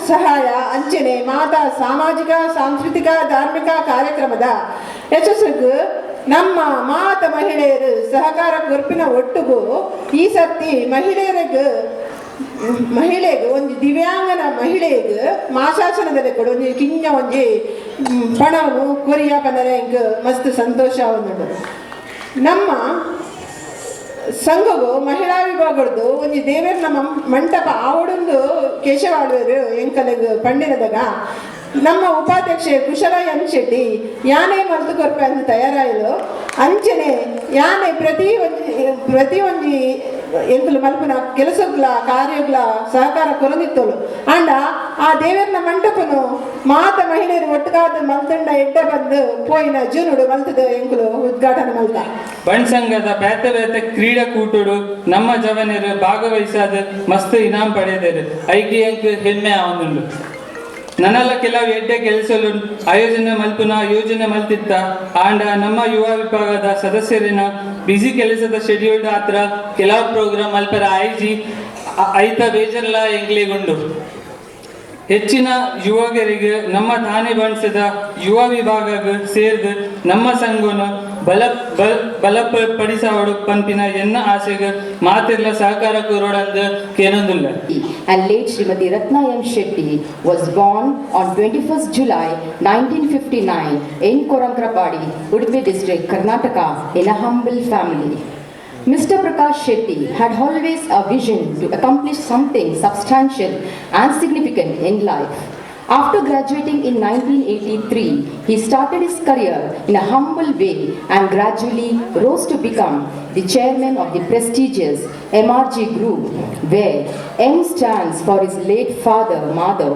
Speaker 13: ಸಹಾಯ ಅಂಚನೆ ಮಾತಾ ಸಾಮಾಜಿಕ ಸಾಂಸ್ಕೃತಿಕ ಧಾರ್ಮಿಕ ಕಾರ್ಯಕ್ರಮದ ಯಶಸ್ಸಿಗೂ ನಮ್ಮ ಮಾತ ಮಹಿಳೆಯರು ಸಹಕಾರ ಗುರುಪಿನ ಒಟ್ಟುಗೂ ಈ ಸರ್ತಿ ಮಹಿಳೆಯರಿಗೆ ಮಹಿಳೆಗೆ ಒಂಜಿ ದಿವ್ಯಾಂಗನ ಮಹಿಳೆಗೆ ಮಾಶಾಸನದಲ್ಲಿ ಕೊಡು ಒಂಜಿ ಕಿಂಜ ಒಂಜಿ ಪಣವು ಕೊರಿಯ ಪನರೆ ಇಂಕ್ ಮಸ್ತ್ ಸಂತೋಷ ಒಂದುಂಡು. ನಮ್ಮ ಸಂಘವು ಮಹಿಳಾ ವಿಭಾಗದ್ದು ಒಂಜಿ ದೇವರನ ಮಂಟಪ ಆವಡೊಂದು ಕೇಶವಾಳುವರು ಎಂಕಲೆಗ್ ಪಂಡಿನದಾಗ ನಮ್ಮ ಉಪಾಧ್ಯಕ್ಷೆ ಕುಶಲ ಎನ್ ಶೆಟ್ಟಿ ಯಾನೆ ಮಲ್ತು ಕೊರ್ಪೆ ಅಂದ್ ತಯಾರಾಯಲು ಅಂಚನೆ ಯಾನೆ ಪ್ರತಿ ಒಂಜಿ ಎಂಕುಲು ಮಲ್ಪುನ ಕೆಲಸಗ್ಲ ಕಾರ್ಯಗ್ಲ ಸಹಕಾರ ಕೊರೊಂದಿತ್ತೋಲು. ಆಂಡ ಆ ದೇವರನ ಮಂಟಪನು ಮಾತ ಮಹಿಳೆಯರು ಒಟ್ಟುಗಾದ ಮಲ್ತಂಡ ಎಡ್ಡ ಬಂದು ಪೋಯಿನ ಜೂನುಡು ಮಲ್ತದ ಎಂಕುಲು ಉದ್ಘಾಟನೆ ಮಲ್ತ.
Speaker 14: ಬಣ್ ಸಂಘದ ಬೇತೆ ಬೇತೆ ಕ್ರೀಡಾಕೂಟಡು ನಮ್ಮ ಜವನರು ಭಾಗವಹಿಸಾದ ಮಸ್ತ್ ಇನಾಮ್ ಪಡೆದರು. ಐಕೆ ಎಂಕ್ ಹೆಮ್ಮೆ ಆವೊಂದುಂಡು. ನನ್ನೆಲ್ಲ ಕೆಲವು ಎಡ್ಡೆ ಕೆಲಸಲು ಆಯೋಜನೆ ಮಲ್ಪುನ ಯೋಜನೆ ಮಲ್ತಿತ್ತ. ಆಂಡ ನಮ್ಮ ಯುವ ವಿಭಾಗದ ಸದಸ್ಯರಿನ ಬ್ಯುಸಿ ಕೆಲಸದ ಶೆಡ್ಯೂಲ್ಡ್ ಆತ್ರ ಕೆಲವು ಪ್ರೋಗ್ರಾಮ್ ಮಲ್ಪರ ಆಯ್ಜಿ ಐತ ಬೇಜರ್ಲ ಎಂಗ್ಲಿಗುಂಡು. ಹೆಚ್ಚಿನ ಯುವಕರಿಗೆ ನಮ್ಮ ಥಾಣೆ ಬಣ್ಸದ ಯುವ ವಿಭಾಗಕ್ಕೆ ಸೇರ್ದು ನಮ್ಮ ಸಂಘನ ಬಲ ಬಲಪಡಿಸವಡು ಪನ್ಪಿನ ಎನ್ನ ಆಸೆಗೆ ಮಾತಿರ್ಲ ಸಹಕಾರ ಕೂರೋಡಂದು ಕೇನೊಂದುಲ್ಲ.
Speaker 15: And late Srimati Ratna M. Shetty was born on 21st July 1959 in Korankrapadi, Udupi district, Karnataka, in a humble family. Mr. Prakash Shetty had always a vision to accomplish something substantial and significant in life. After graduating in 1983, he started his career in a humble way and gradually rose to become the chairman of the prestigious MRG Group, where M stands for his late father, Madhav,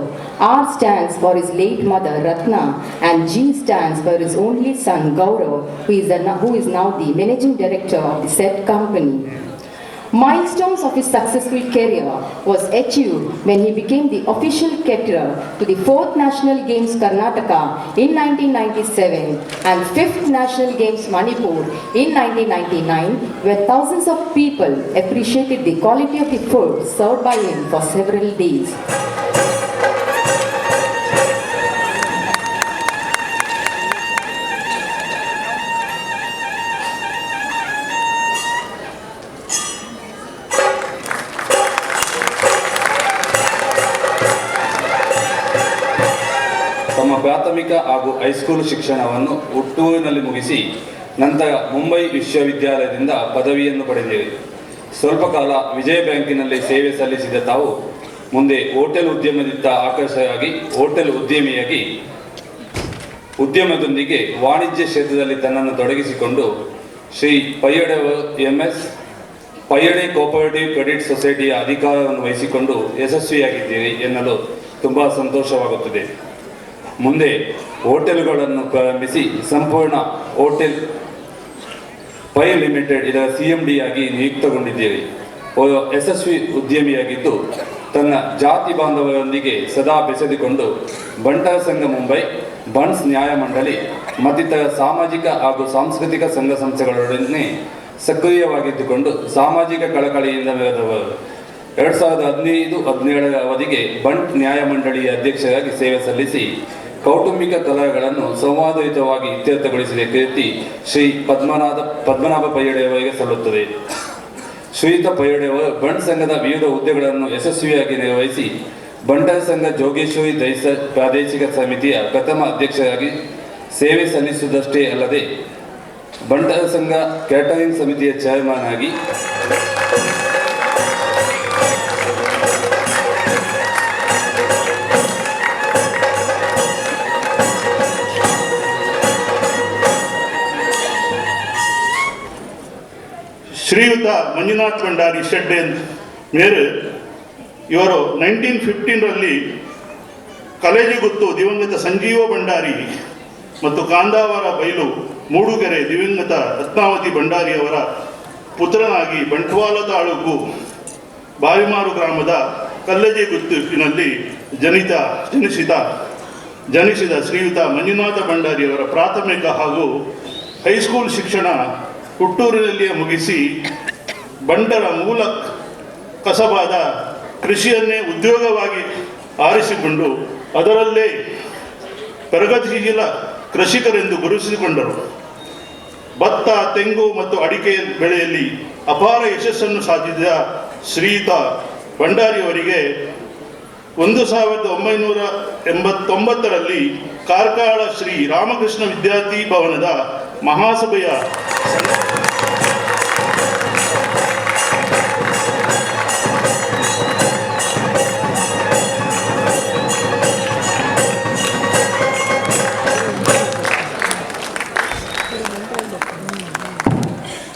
Speaker 15: R stands for his late mother, Ratna, and G stands for his only son, Gaurav, who is now the managing director of the said company. Milestones of his successful career was achieved when he became the official caterer to the 4th National Games Karnataka in 1997 and 5th National Games Manipur in 1999, where thousands of people appreciated the quality of the food served by him for several days.
Speaker 16: ತಮ್ಮ ಪ್ರಾಥಮಿಕ ಹಾಗೂ high school ಶಿಕ್ಷಣವನ್ನು ಹುಟ್ಟೂರಿನಲ್ಲಿ ಮುಗಿಸಿ ನಂತರ ಮುಂಬೈ ವಿಶ್ವವಿದ್ಯಾಲಯದಿಂದ ಪದವಿಯನ್ನು ಪಡೆದಿರಿ. ಸ್ವಲ್ಪ ಕಾಲ ವಿಜಯ ಬ್ಯಾಂಕಿನಲ್ಲಿ ಸೇವೆ ಸಲ್ಲಿಸಿದ ತಾವು ಮುಂದೆ ಹೋಟೆಲ್ ಉದ್ಯಮದಿತ್ತ ಆಕರ್ಷಕರಾಗಿ ಹೋಟೆಲ್ ಉದ್ಯಮಿಯಾಗಿ ಉದ್ಯಮದೊಂದಿಗೆ ವಾಣಿಜ್ಯ ಕ್ಷೇತ್ರದಲ್ಲಿ ತನ್ನನ್ನು ತೊಡಗಿಸಿಕೊಂಡು Shri Payyade M S Payyade cooperative credit ಸೊಸೈಟಿಯ ಅಧಿಕಾರವನ್ನು ವಹಿಸಿಕೊಂಡು ಯಶಸ್ವಿಯಾಗಿದ್ದೀರಿ ಎನ್ನಲು ತುಂಬ ಸಂತೋಷವಾಗುತ್ತದೆ. ಮುಂದೆ ಹೋಟೆಲ್ಗಳನ್ನು ಪ್ರಾರಂಭಿಸಿ ಸಂಪೂರ್ಣ ಹೋಟೆಲ್ ಪೈ ಲಿಮಿಟೆಡ್ ಇದರ ಸಿಎಂಡಿಯಾಗಿ ನಿಯುಕ್ತಗೊಂಡಿದ್ದೀರಿ. ಓರ್ವ ಯಶಸ್ವಿ ಉದ್ಯಮಿಯಾಗಿದ್ದು ತನ್ನ ಜಾತಿ ಬಾಂಧವರೊಂದಿಗೆ ಸದಾ ಬೆಸೆದುಕೊಂಡು ಬಂಟರ ಸಂಘ ಮುಂಬೈ, ಬಂಟ್ಸ್ ನ್ಯಾಯಮಂಡಳಿ ಮತ್ತಿತರ ಸಾಮಾಜಿಕ ಹಾಗೂ ಸಾಂಸ್ಕೃತಿಕ ಸಂಘ ಸಂಸ್ಥೆಗಳೊಡನೆ ಸಕ್ರಿಯವಾಗಿದ್ದುಕೊಂಡು ಸಾಮಾಜಿಕ ಕಳಕಳಿಯಿಂದ ಮೆರೆದವರು. 2015-17ರ ಅವಧಿಗೆ ಬಂಟ್ ನ್ಯಾಯಮಂಡಳಿಯ ಅಧ್ಯಕ್ಷರಾಗಿ ಸೇವೆ ಸಲ್ಲಿಸಿ ಕೌಟುಂಬಿಕ ಕಲಹಗಳನ್ನು ಸಂವಾದಯುತವಾಗಿ ಇತ್ಯರ್ಥಗೊಳಿಸಿದ ಕೀರ್ತಿ ಶ್ರೀ ಪದ್ಮನಾಭ ಪಯ್ಯಡೆಯವರಿಗೆ ಸಲ್ಲುತ್ತದೆ. ಶ್ರೀಯುತ ಪಯ್ಯಡೆಯವರು ಬಂಟ್ ಸಂಘದ ವಿವಿಧ ಹುದ್ದೆಗಳನ್ನು ಯಶಸ್ವಿಯಾಗಿ ನಿರ್ವಹಿಸಿ ಬಂಟರ ಸಂಘ ಜೋಗೇಶ್ವರಿ ದಹಿಸರ್ ಪ್ರಾದೇಶಿಕ ಸಮಿತಿಯ ಪ್ರಥಮ ಅಧ್ಯಕ್ಷರಾಗಿ ಸೇವೆ ಸಲ್ಲಿಸುವುದಷ್ಟೇ ಅಲ್ಲದೆ ಬಂಟರ ಸಂಘ ಕ್ಯಾಟರಿಂಗ್ ಸಮಿತಿಯ ಚೇರ್ಮನ್ ಆಗಿ
Speaker 17: ಶ್ರೀಯುತ ಮಂಜುನಾಥ್ ಭಂಡಾರಿ ಶೆಡ್ಡೆ ಮೇರು ಇವರು 1915ರಲ್ಲಿ ಕಲೇಜಿಗುತ್ತು ದಿವಂಗತ ಸಂಜೀವ ಭಂಡಾರಿ ಮತ್ತು ಕಾಂದಾವರ ಬೈಲು ಮೂಡುಗೆರೆ ದಿವಂಗತ ರತ್ನಾವತಿ ಭಂಡಾರಿ ಅವರ ಪುತ್ರನಾಗಿ ಬಂಟ್ವಾಳ ತಾಲೂಕು ಬಾವಿಮಾರು ಗ್ರಾಮದ ಕಲ್ಲಜೆಗುತ್ತುವಿನಲ್ಲಿ ಜನಿಸಿದ ಶ್ರೀಯುತ ಮಂಜುನಾಥ ಭಂಡಾರಿಯವರ ಪ್ರಾಥಮಿಕ ಹಾಗೂ ಹೈಸ್ಕೂಲ್ ಶಿಕ್ಷಣ ಹುಟ್ಟೂರಿನಲ್ಲಿಯೇ ಮುಗಿಸಿ ಬಂಟರ ಮೂಲ ಕಸಬಾದ ಕೃಷಿಯನ್ನೇ ಉದ್ಯೋಗವಾಗಿ ಆರಿಸಿಕೊಂಡು ಅದರಲ್ಲೇ ಪ್ರಗತಿಶೀಲ ಕೃಷಿಕರೆಂದು ಗುರುತಿಸಿಕೊಂಡರು. ಭತ್ತ, ತೆಂಗು ಮತ್ತು ಅಡಿಕೆ ಬೆಳೆಯಲ್ಲಿ ಅಪಾರ ಯಶಸ್ಸನ್ನು ಸಾಧಿಸಿದ ಶ್ರೀಯುತ ಭಂಡಾರಿಯವರಿಗೆ 1989ರಲ್ಲಿ ಕಾರ್ಕಳ ಶ್ರೀ ರಾಮಕೃಷ್ಣ ವಿದ್ಯಾರ್ಥಿ ಭವನದ ಮಹಾಸಭೆಯ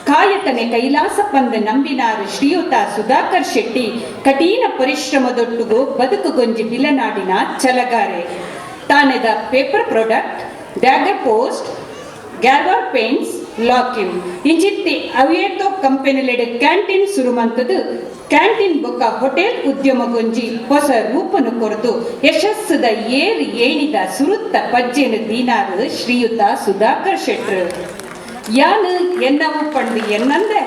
Speaker 7: ಕಾಯಕನೆ ಕೈಲಾಸ ಪಂದ ನಂಬಿನಾರು ಶ್ರೀಯುತ ಸುಧಾಕರ್ ಶೆಟ್ಟಿ ಕಠಿಣ ಪರಿಶ್ರಮದೊಟ್ಟುಗು ಬದುಕುಗೊಂಜಿ ಬಿಲನಾಡಿನ ಛಲಗಾರೆ. ತಾನೆದ ಪೇಪರ್ ಪ್ರಾಡಕ್ಟ್, ಡ್ಯಾಗರ್ ಪೋಸ್ಟ್, ಗ್ಯಾಲ್ವಾರ್ ಪೇಂಟ್ಸ್, ಲಾಕಿಮ್ ಇಂಚಿತ್ತಿ ಅವೇತೋ ಕಂಪೆನಿಲೆಡ್ ಕ್ಯಾಂಟೀನ್ ಸುರುಮಂತದು ಕ್ಯಾಂಟೀನ್ ಬೊಕ್ಕ ಹೋಟೆಲ್ ಉದ್ಯಮಗೊಂಜಿ ಹೊಸ ರೂಪನು ಕೊರತು ಯಶಸ್ಸುದ ಏರು ಏಣಿದ ಸುರುತ್ತ ಪಜ್ಜೆನು ದೀನಾರು ಶ್ರೀಯುತ ಸುಧಾಕರ್ ಶೆಟ್ರು. ಯಾನು ಎನ್ನವು ಪಂಡು ಎನ್ನಂದೆ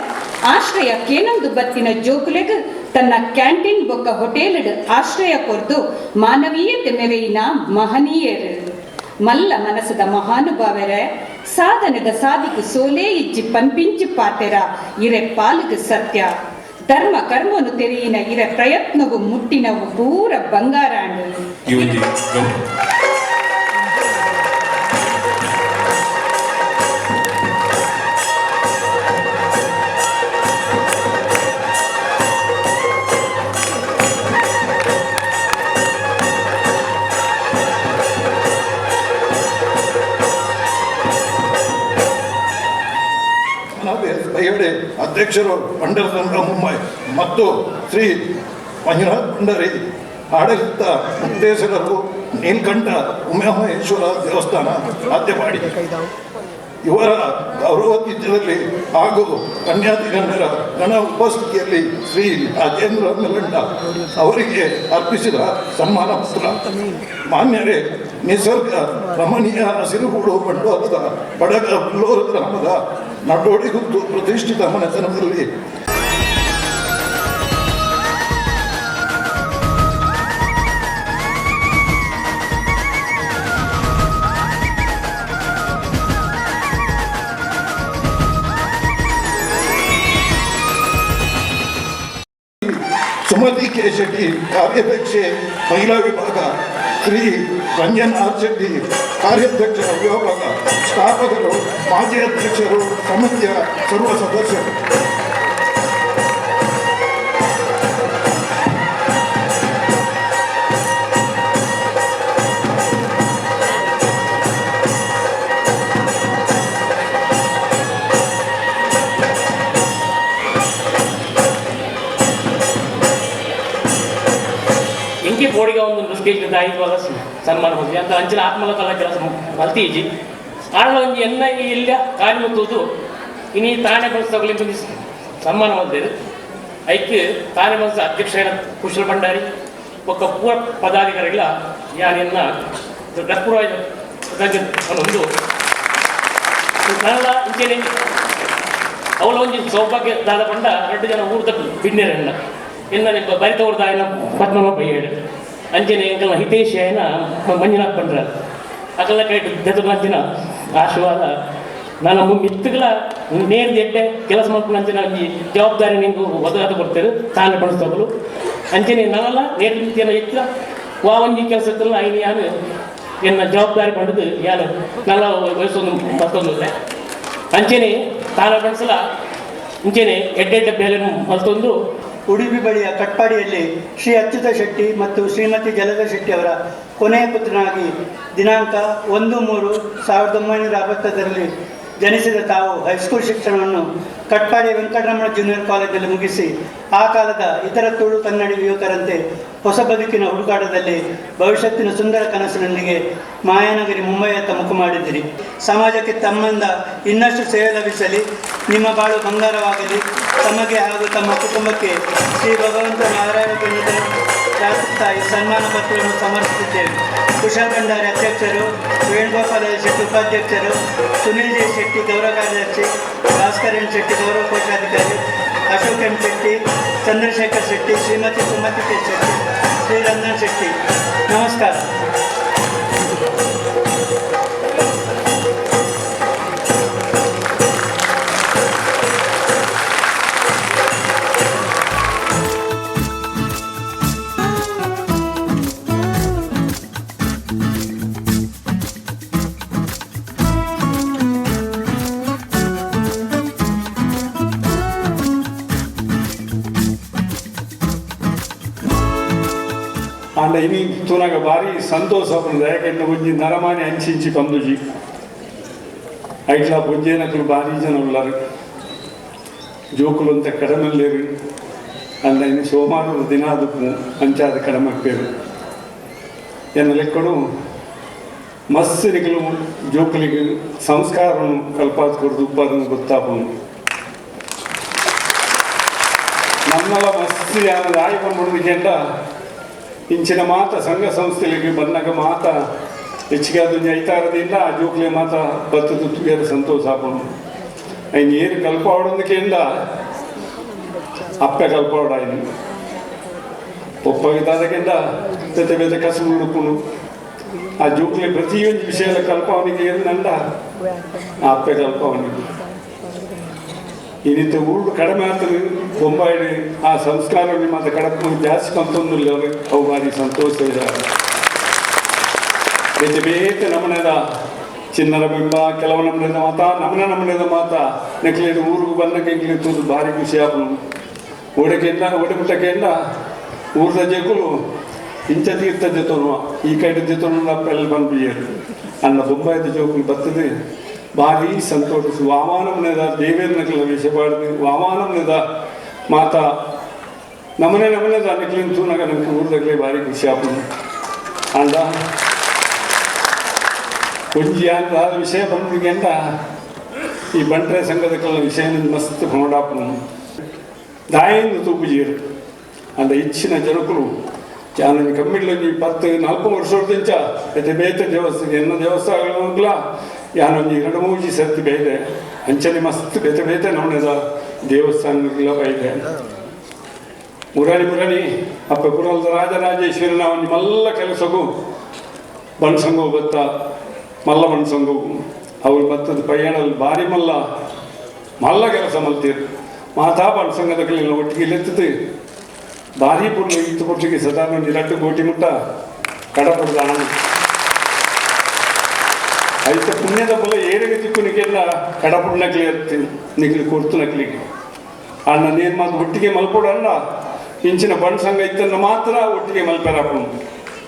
Speaker 7: ಆಶ್ರಯ ಕೇನೊಂದು ಬತ್ತಿನ ಜೋಕುಲೆಗ್ ತನ್ನ ಕ್ಯಾಂಟೀನ್ ಬೊಕ್ಕ ಹೋಟೆಲ್ ಆಶ್ರಯ ಕೊರ್ದು ಮಾನವೀಯತೆ ಮೆರೆಯಿನ ಮಹನೀಯರು. ಮಲ್ಲ ಮನಸ್ಸದ ಮಹಾನುಭಾವರೆ. ಸಾಧನದ ಸಾಧಿಕು ಸೋಲೇ ಇಜ್ಜಿ ಪನ್ಪಿಂಚಿ ಪಾತೆರ ಇರೆ ಪಾಲುಗು ಸತ್ಯ ಧರ್ಮ ಕರ್ಮನು ತೆರೆಯಿನ ಇರೆ ಪ್ರಯತ್ನವು ಮುಟ್ಟಿನವು ಪೂರ ಬಂಗಾರಾಂಡು.
Speaker 18: ಅಧ್ಯಕ್ಷರು ಮಂಡಲ ಸಂಘ ಮುಂಬೈ ಮತ್ತು ಶ್ರೀ ಮಂಜುನಾಥ್ ಭಂಡಾರಿ ಆಡಳಿತ ನಿರ್ದೇಶಕರು ನೀಲಕಂಠ ಉಮಾಮಹೇಶ್ವರ ದೇವಸ್ಥಾನ ಆದ್ಯಪಾಡಿ ಇವರ ಗೌರವಾತಿಥ್ಯದಲ್ಲಿ ಹಾಗೂ ಕನ್ಯಾಧಿಗಣ್ಯರ ಗಣ ಉಪಸ್ಥಿತಿಯಲ್ಲಿ ಶ್ರೀ ರಾಜೇಂದ್ರ ಮೆಲಂಡ ಅವರಿಗೆ ಅರ್ಪಿಸಿದ ಸನ್ಮಾನ ಪತ್ರ. ಮಾನ್ಯರೇ, ನಿಸರ್ಗ ರಮಣೀಯ ಹಸಿರುಗೂಡು ಬಂಡವಾಳದ ಬಡಗ ಹುಲ್ಲೂರು ಗ್ರಾಮದ ನಡೋಡಿಗುತ್ತು ಪ್ರತಿಷ್ಠಿತ ಮನೆತನದಲ್ಲಿ ಸುಮತಿ ಕೆ ಶೆಟ್ಟಿ ಕಾರ್ಯಾಧ್ಯಕ್ಷೆ ಮಹಿಳಾ ವಿಭಾಗ, ಶ್ರೀ ರಂಜನ್ ಆರ್ ಶೆಟ್ಟಿ ಕಾರ್ಯಾಧ್ಯಕ್ಷರ ವಿಭಾಗ, ಸ್ಥಾಪಕರು, ಮಾಜಿ ಅಧ್ಯಕ್ಷರು, ಸಮಿತಿಯ ಸರ್ವ ಸದಸ್ಯರು.
Speaker 19: ಇಂಕಿ ಬೋಡಿಗೆ ಒಂದು ಸ್ಟೇಜ್ ಐದು ಸನ್ಮಾನ ಹೊಂದಿದೆ ಅಂತ ಅಂಚಿನ ಆತ್ಮಲಕಲ್ಲ ಕೆಲಸ ಮಲ್ತೀಜಿ ಆಡಲ ಒಂಜಿ ಎನ್ನ ಇಲ್ಲ ಕಾರ್ಯ ಮುತ್ತುವುದು ಇನಿ ತಾನೆ ಬಳಸೋಗ್ಲಿ ಸನ್ಮಾನ ಹೊಂದಿದೆ. ಐಕ್ ತಾನೆ ಬಳಸ ಅಧ್ಯಕ್ಷ ಕುಶಲ್ ಭಂಡಾರಿ ಒಕ್ಕ ಪೂರ ಪದಾಧಿಕಾರಿಗಳ ಯಾನೆನ್ನ ಒಂದು ಕನ್ನಡ ಇಂಚೆನೆ ಅವಳ ಒಂಜಿ ಸೌಭಾಗ್ಯ ದಾದ ಪಂಡ ಎರಡು ಜನ ಊರ್ದ ಬಿಣ್ಣೆರನ್ನ ಎನ್ನ ಬರಿತವ್ರದಾಯನ ಪದ್ಮನಾಭ ಹೇಳು ಅಂಜನೆ ಎಂಕಲ್ನ ಹಿತೇಶ್ ಏನ ಮಂಜುನಾಥ್ ಪಂಡ್ರ ಅಕಲ್ಲ ಕೈಟ್ ದೆತುನಂಚಿನ ಆಶೀರ್ವಾದ ನನ್ನ ಮಿತ್ತುಗಳ ನೇರ್ದ ಎಡ್ಡೆ ಕೆಲಸ ಮಾಡ್ಕೊಂಡು ಅಂಚಿನ ಜವಾಬ್ದಾರಿ ನಿಂಗೆ ಒದಗಾದ ಕೊಡ್ತೇವೆ ತಾನೇ ಬಳಸ್ತೋಗಲು ಅಂಚನೆ ನಾನಲ್ಲ ನೇರ್ದ ಮಿತ್ತಿನ ಎತ್ತ ವಾ ಒಂಜಿ ಕೆಲಸ ಇತ್ತಲ್ಲ ಐನು ಯಾನು ಎನ್ನ ಜವಾಬ್ದಾರಿ ಪಡೆದು ಯಾನು ನನ್ನ ವಯಸ್ಸೊಂದು ಮತ್ತೊಂದು ಅಂಚನೆ ತಾನೇ ಬಳಸಲ ಇಂಚೆನೆ ಎಡ್ಡೆ ಬೇಲೆ ಮತ್ತೊಂದು.
Speaker 20: ಉಡುಪಿ ಬಳಿಯ ಕಟ್ಪಾಡಿಯಲ್ಲಿ ಶ್ರೀ ಅಚ್ಯುತ ಶೆಟ್ಟಿ ಮತ್ತು ಶ್ರೀಮತಿ ಜಲಜ ಶೆಟ್ಟಿ ಅವರ ಕೊನೆಯ ಪುತ್ರನಾಗಿ ದಿನಾಂಕ 1-3-1960ರಲ್ಲಿ ಜನಿಸಿದ ತಾವು ಹೈಸ್ಕೂಲ್ ಶಿಕ್ಷಣವನ್ನು ಕಟ್ಪಾಡಿಯ ವೆಂಕಟರಮಣ ಜೂನಿಯರ್ ಕಾಲೇಜಲ್ಲಿ ಮುಗಿಸಿ ಆ ಕಾಲದ ಇತರ ತುಳು ಕನ್ನಡಿ ಯುವಕರಂತೆ ಹೊಸ ಬದುಕಿನ ಹುಡುಕಾಟದಲ್ಲಿ ಭವಿಷ್ಯತ್ತಿನ ಸುಂದರ ಕನಸಿನೊಂದಿಗೆ ಮಾಯಾನಗರಿ ಮುಂಬೈಯತ್ತ ಮುಖ ಮಾಡಿದಿರಿ. ಸಮಾಜಕ್ಕೆ ತಮ್ಮಿಂದ ಇನ್ನಷ್ಟು ಸೇವೆ ಲಭಿಸಲಿ, ನಿಮ್ಮ ಬಾಳು ಬಂಗಾರವಾಗಲಿ. ತಮಗೆ ಹಾಗೂ ತಮ್ಮ ಕುಟುಂಬಕ್ಕೆ ಶ್ರೀ ಭಗವಂತ ನಾರಾಯಣ ಪಂಡಿತರ ತಾಯಿ ಸನ್ಮಾನ ಪತ್ರವನ್ನು ಸಮರ್ಪಿಸುತ್ತೇವೆ. ಕುಶಲ್ ಭಂಡಾರಿ ಅಧ್ಯಕ್ಷರು, ವೇಣುಗೋಪಾಲ ಶೆಟ್ಟಿ ಉಪಾಧ್ಯಕ್ಷರು, ಸುನಿಲ್ ಜೆ ಶೆಟ್ಟಿ ಗೌರವ ಕಾರ್ಯದರ್ಶಿ, ಭಾಸ್ಕರ್ ಎನ್ ಶೆಟ್ಟಿ ಗೌರವ ಕೋಶಾಧಿಕಾರಿ, ಅಶೋಕ್ ಎಂ ಶೆಟ್ಟಿ, ಚಂದ್ರಶೇಖರ್ ಶೆಟ್ಟಿ, ಶ್ರೀಮತಿ ಸುಮತಿ ಕೆ ಶೆಟ್ಟಿ, ಶ್ರೀ ರಂಜನ್ ಶೆಟ್ಟಿ. ನಮಸ್ಕಾರ.
Speaker 21: ಆಂಡ ಇನಿ ತೂನಾಗ ಭಾರಿ ಸಂತೋಷ ಯಾಕೆಂದ್ರೆ ಒಂಜಿ ನರಮಾನಿ ಅಂಚಿಂಚಿ ಪಂದುಜಿ ಐಟ್ಲ ಪೊಂಜೇನಕುಲು ಭಾರಿ ಜನ ಉಳ್ಳಾರು ಜೋಕುಲು ಅಂತ ಕಡಮಲ್ಲೇರು ಅಂಡ ಇನಿ ಸೋಮಾನದ ದಿನ ಅದಕ್ಕೂ ಅಂಚಾದ ಕಡಮೆ ಪೇರು ಎನ್ನ ಲೆಕ್ಕಡು ಮಸ್ತ್ ನಿಕಲು ಜೋಕುಲಿಗೆ ಸಂಸ್ಕಾರವನ್ನು ಕಲ್ಪಾದ ಕೊಡ್ದು ಉಪ್ಪಾದನ್ನು ಗೊತ್ತಾಪನು ನನ್ನೆಲ್ಲ ಮಸ್ತ್ ಯಾರು ಆಯಿ ಬಂದ್ಬಿಡ್ದು ಕೆಂಡ ಇಂಚಿನ ಮಾತ ಸಂಘ ಸಂಸ್ಥೆಗಳಿಗೆ ಬಂದಾಗ ಮಾತ ಹೆಚ್ಚಿಗೆ ಅದು ಐತಾರದಿಂದ ಆ ಜೋಕ್ಲೆ ಮಾತ ಬತ್ತದ ತುಗಿಯರ ಸಂತೋಷ ಆಪನು ಐನ್ ಏನು ಕಲ್ಪಾವಡೊಂದಕ್ಕೆಂಡ ಅಪ್ಪೆ ಕಲ್ಪಾವಡ ಐನು ಒಪ್ಪಗೆ ದಾದಕ್ಕೆಂಡ ಬೇತೆ ಬೇತೆ ಕಸು ಹುಡುಕುನು ಆ ಜೋಕ್ಲೆ ಪ್ರತಿಯೊಂದು ವಿಷಯದ ಕಲ್ಪವನಿಗೆ ಏನಂದ ಅಪ್ಪೆ ಕಲ್ಪವನಿಗೆ ಇನ್ನಿತ ಊರು ಕಡಿಮೆ ಆಗ್ತದೆ ಬೊಂಬಾಯಿ ಆ ಸಂಸ್ಕಾರ ನಿಮ್ಮ ಕಡಪ ಜಾಸ್ತಿ ಬಂತೊಂದಿಲ್ಲ ಅವು ಭಾರಿ ಸಂತೋಷ ಬೇತೆ ಬೇತೆ ನಮನದ ಚಿನ್ನರ ಬಿಂಬ ಕೆಲವು ನಮ್ಮನೇದ ಮಾತಾ ನಮನ ನಮ್ಮನೇದ ಮಾತಾ ನೆಕ್ಲೇಡು ಊರಿಗೆ ಬಂದಕ್ಕೆ ಎಂಕ್ಲೆ ತೂದು ಭಾರಿ ಖುಷಿ ಆಪನು ಓಡಕೆಂದ ಓಡಬಿಟ್ಟಕೆಂದ ಊರ್ದ ಜೇಕುಲು ಇಂಚ ತೀರ್ಥ ಜೊತನು ಈ ಕೈಡ ಜೊತನು ಅಪ್ಪೆಲ್ಲ ಬಂದ್ಬಿಡಿಯರು ಅನ್ನ ಬೊಂಬಾಯ್ದ ಜೋಕುಲು ಬರ್ತದೆ ಭಾರಿ ಸಂತೋಷ. ವಾಮಾನಂನೇದ ದೇವೇಂದ್ರನಕ್ಲ ವಿಷಯ ವಾಮಾನಂನೇದ ಮಾತಾ ನಮನೆ ನಮನೇದ ನೆಕ್ಲಿನ ತೂನಾಗ ನಮ್ಗೆ ಊರ್ದಾಗಲೇ ಭಾರಿ ಖುಷಿ ಆಪನು. ಅಂದ ಒಂಜಿ ಅಂತ ವಿಷಯ ಬಂದಿಗೆಂಡ ಈ ಬಂಟ್ರೆ ಸಂಘದ ಕೆಲ ವಿಷಯ ಮಸ್ತ್ ನೋಡಾಪನು ದಾಯಿಂದ ತೂಪುಜೀರು ಅಂದ ಇಚ್ಚಿನ ಜನಕುಲು ಜಾನ ಕಮ್ಮಿಡ್ಲೊಂಜಿ 10 4 ವರ್ಷದಿಂಚ ಬೇತೆ ಬೇತೆ ದೇವಸ್ಥಾನ ಎನ್ನ ದೇವಸ್ಥಾನಗಳ ಯಾನೊಂಜಿ 2 3 ಸರ್ತಿ ಬೈದೆ ಅಂಚನೆ ಮಸ್ತ್ ಬೇತೆ ಬೇತೆ ನಮ್ಮನೆದ ದೇವಸ್ಥಾನಗಳ ಬೈದೆ. ಮುರಾಣಿ ಮುರಾಣಿ ಅಪ್ಪ ಪುರಲ್ದ ರಾಜರಾಜೇಶ್ವರನ ಒಂಜಿ ಮಲ್ಲ ಕೆಲಸಗೂ ಬಣ್ಸಂಗೋ ಬತ್ತ ಮಲ್ಲ ಬಣ್ಸಂಗು ಅವ್ರು ಬತ್ತದ ಪಯ್ಯಾಣಲ್ಲಿ ಭಾರಿ ಮಲ್ಲ ಮಲ್ಲ ಕೆಲಸ ಮಲ್ತೀರು ಮಾತಾ ಬಣ್ಸಂಗದ ಕಲಿಲ್ಲ ಒಟ್ಟಿಗೆ ಲೆತ್ತದೆ ಭಾರಿ ಪುರ್ಲು ಇತ್ತು ಪೊಟ್ಟಿಗೆ ಸದಾನ 2 ಕೋಟಿ ಮುಟ್ಟ ಕಡಪುರದ ಹಣ ಐತ ಪುಣ್ಯದ ಬಲ ಏರಿಗೆ ತಿಕ್ಕು ನಿಕ್ಕೆಲ್ಲ ಕಡಪುಡ್ ನಕ್ಲಿ ಇರ್ತೀನಿ ನಿಕ್ಲಿ ಕೊಡ್ತು ನಕ್ಲಿಗೆ ಅಣ್ಣ ನೀರು ಮಾತು ಒಟ್ಟಿಗೆ ಮಲ್ಪೋಡು ಅಣ್ಣ ಇಂಚಿನ ಬಣ್ಸಂಗ ಇತ್ತನ್ನು ಮಾತ್ರ ಒಟ್ಟಿಗೆ ಮಲ್ಪೆರಾಪು.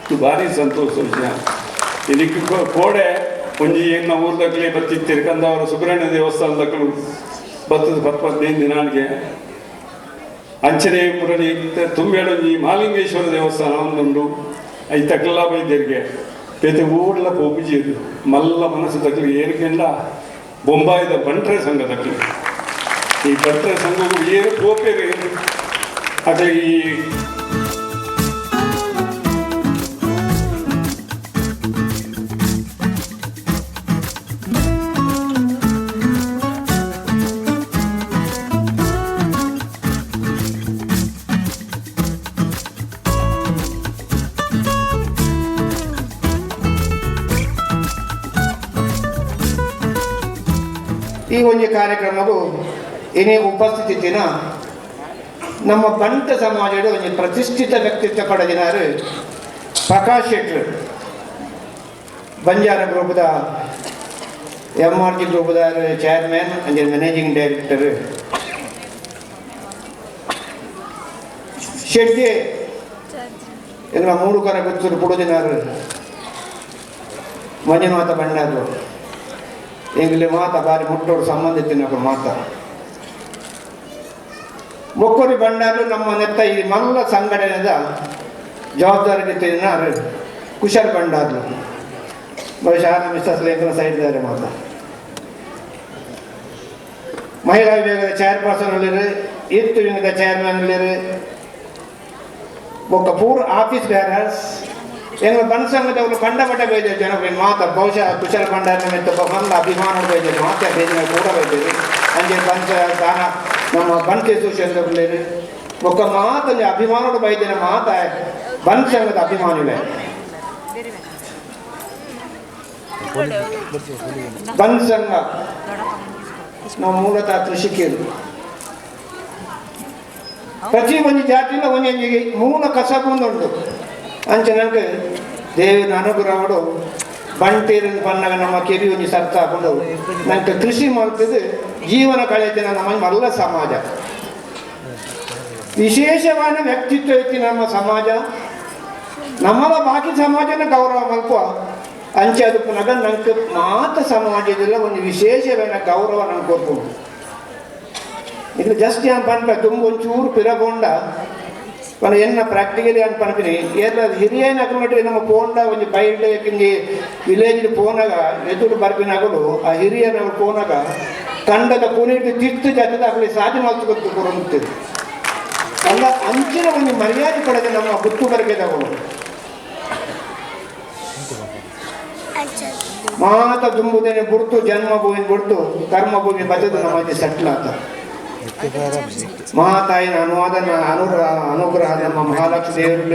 Speaker 21: ಇದು ಭಾರಿ ಸಂತೋಷ ವಿಷಯ. ಇದಕ್ಕೆ ಕೋಡೆ ಒಂಜಿ ಏನ ಊರ್ದಕ್ಲೆ ಬತ್ತಿತ್ತೀರಿ ಕಂದವರ ಸುಬ್ರಹ್ಮಣ್ಯ ದೇವಸ್ಥಾನದಕ್ಕಲು ಬತ್ತದ 10 15 ದಿನಾನಿಗೆ ಅಂಚನೆ ಮುರಳಿ ತುಂಬೇಡೊಂಜಿ ಮಾಲಿಂಗೇಶ್ವರ ದೇವಸ್ಥಾನ ಒಂದುಂಡು ಐತಕ್ಲ ಬೈದ್ಯರಿಗೆ ಬೇತೆ ಊರ್ಲ ಪೋಪುಜೀರು ಮಲ್ಲ ಮನಸ್ಸು ತಕ್ಲಿ ಏರಿಕೆಂಡ ಬೊಂಬಾಯಿದ ಬಂಟ್ರೆ ಸಂಘ ತಕ್ಲಿ ಈ ಬಂಟ್ರೆ ಸಂಘವು ಏರು ಪೋಪೇರು ಅಕ್ಲಿ ಈ
Speaker 1: ಈ ಒಂದು ಕಾರ್ಯಕ್ರಮವು ಏನೇ ಉಪಸ್ಥಿತಿನ ನಮ್ಮ ಬಂಟ ಸಮಾಜದ ಒಂದು ಪ್ರತಿಷ್ಠಿತ ವ್ಯಕ್ತಿತ್ವ ಪಡೆದಿನಾರು ಪ್ರಕಾಶ್ ಶೆಟ್ರು ಬಂಜಾರ ಗ್ರೂಪ್ದ ಎಮ್ ಆರ್ ಜಿ ಗ್ರೂಪ್ದ ಚೇರ್ಮನ್ ಅಂದರೆ ಮ್ಯಾನೇಜಿಂಗ್ ಡೈರೆಕ್ಟರ್ ಶೆಟ್ಟಿ ಎಲ್ಲ ಮೂರು ಕರ ಗೊತ್ತರು ಪುಡುದಿನಾರು ಮಂಜುನಾಥ ಬಂಡಾರು ಎಂಗಲಿ ಮಾತ ಬಾರಿ ಮುಟ್ಟೋಡು ಸಂಬಂಧಿತಿನ ಮಾತ ಮೊಕ್ಕೊರಿ ಬಂಡಾರು ನಮ್ಮ ನೆತ್ತ ಈ ಮಲ್ಲ ಸಂಘಟನೆದ ಜವಾಬ್ದಾರಿ ಕುಶಲ್ ಬಂಡಾರ್ಲು ಬಹುಶಃ ಮಿಸ್ಟರ್ ಲೇಖನ ಸೈಡ್ ಇದ್ದಾರೆ ಮಾತ ಮಹಿಳಾ ವಿಭಾಗದ ಚೇರ್ಪರ್ಸನ್ ಉಳ್ಳೇರು ಯೂತ್ ವಿಂಗದ ಚೇರ್ಮನ್ ಉಳ್ಳೇರು ಒಕ್ಕ ಪೂರ್ ಆಫೀಸ್ ಬೇರರ್ಸ್ ಎಂಗ್ಲ ಬನ್ಸಂಗದವರು ಕಂಡಪಟ್ಟ ಬೈದರು ಜನ ಮಾತ ಬಹುಶಃ ಕುಶಲ ಭಂಡಾರ ಮೆತ್ತ ಮಲ್ಲ ಅಭಿಮಾನ ಬೈದರು ಮಾತ ಬೇಜನ ಕೂಡ ಬೈದರು ಅಂಜೆ ಬನ್ಸ ದಾನ ನಮ್ಮ ಬನ್ಕೆ ಅಸೋಸಿಯೇಷನ್ ಒಕ್ಕ ಮಾತಲ್ಲಿ ಅಭಿಮಾನೋಡು ಬೈದಿನ ಮಾತ ಬನ್ಸಂಗದ ಅಭಿಮಾನಿಗಳೇ ಬನ್ಸಂಗ ನಾವು ಮೂಲತಃ ಕೃಷಿಕರು. ಪ್ರತಿ ಒಂದು ಜಾತಿನ ಒಂದೊಂದಿಗೆ ಮೂಲ ಕಸಬು ಉಂಟು ಅಂಚೆ ನನಗೆ ದೇವಿನ ಅನುಗ್ರಹಗಳು ಬಂಟೇರಿನ ಬಣ್ಣಗ ನಮ್ಮ ಕೆರಿ ಒಂಜಿ ಸರ್ತ ಹಾಕೊಂಡು ನಂಗೆ ಕೃಷಿ ಮಾಡ್ತಿದ್ದು ಜೀವನ ಕಳೆದಿನ ನಮ್ಮ ಮಲ್ಲ ಸಮಾಜ ವಿಶೇಷವಾದ ವ್ಯಕ್ತಿತ್ವ ಐತಿ ನಮ್ಮ ಸಮಾಜ ನಮ್ಮಲ ಬಾಕಿ ಸಮಾಜನ ಗೌರವ ಮಲ್ಪ ಅಂಚೆ ಅದಕ್ಕೂ ನಗ ನಂಗೆ ಮಾತ ಸಮಾಜದಲ್ಲ ಒಂದು ವಿಶೇಷವಾದ ಗೌರವ ನಂಗೆ ಕೊಡ್ಬೋದು. ಇದು ಜಸ್ಟ್ ಏನು ಪನ್ಪ ತುಂಬ ಒಂಚೂರು ಪಿರಗೊಂಡ ಪನ ಎನ್ನ ಪ್ರಾಕ್ಟಿಕಲಿ ಅಂತ ಪನ್ಪಿನಿ ಏರ್ಲ ಹಿರಿಯನ ಅಕೌಂಟ್ ನಮ್ಮ ಪೋಂಡ ಒಂಜಿ ಬೈಲ್ಡ್ ಒಂಜಿ ವಿಲೇಜ್ ಪೋನಾಗ ಎದುರು ಬರ್ಪಿನಾಗಲು ಆ ಹಿರಿಯನ ಪೋನಾಗ ಕಂಡದ ಪುನೀಟ್ ತಿತ್ತು ಜಾತದ ಅಕಲಿ ಸಾಧಿ ಮಲ್ತು ಕೊರಂತಿದೆ ಅಲ್ಲ ಅಂಚಿನ ಒಂದು ಮರ್ಯಾದೆ ಪಡೆದ ನಮ್ಮ ಗುತ್ತು ಬರಕೆದವರು ಮಾತ ದುಂಬುದೇನೆ ಬುಡ್ತು ಜನ್ಮಭೂಮಿ ಬುಡ್ತು ಕರ್ಮಭೂಮಿ ಬದದು ನಮ್ಮ ಸೆಟ್ಲ್ ಆತ ಮಹಾತಾಯಿನ ಅನುವಾದ ಅನುಗ್ರಹ ನಮ್ಮ ಮಹಾಲಕ್ಷ್ಮಿ ದೇವರು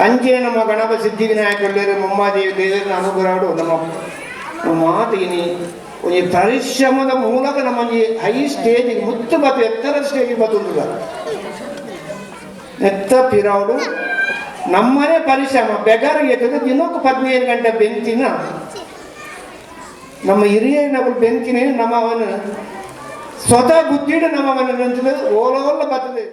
Speaker 1: ಅಂಚೆ ನಮ್ಮ ಗಣಪ ಸಿದ್ಧಿವಿನಾಯಕ ಮುಮ್ಮಾದೇವಿ ದೇವರ ಅನುಗ್ರಹಡು ನಮ್ಮ ಮಾತು ಇನಿ ಒಂಜಿ ಪರಿಶ್ರಮದ ಮೂಲಕ ನಮ್ಮ ಒಂಜಿ ಹೈ ಸ್ಟೇಜ್ ಮುತ್ತು ಬತ್ತು ಎತ್ತರ ಸ್ಟೇಜ್ ಬತ್ತುಂಡುಲ್ಲ ಎತ್ತ ಪಿರೌಡು ನಮ್ಮನೆ ಪರಿಶ್ರಮ ಬೆಗರು ಎತ್ತದ ದಿನಕ್ಕೂ 15 ಗಂಟೆ ಬೆಂಚಿನ ನಮ್ಮ ಹಿರಿಯನವರು ಬೆಂಚಿನ ನಮ್ಮವನು ಸ್ವತಃ ಬುದ್ಧಿಡು ನಮ್ಮವನ ನಂಚಿದ ಓಲೋಲ್ಲ ಬರ್ತದೆ.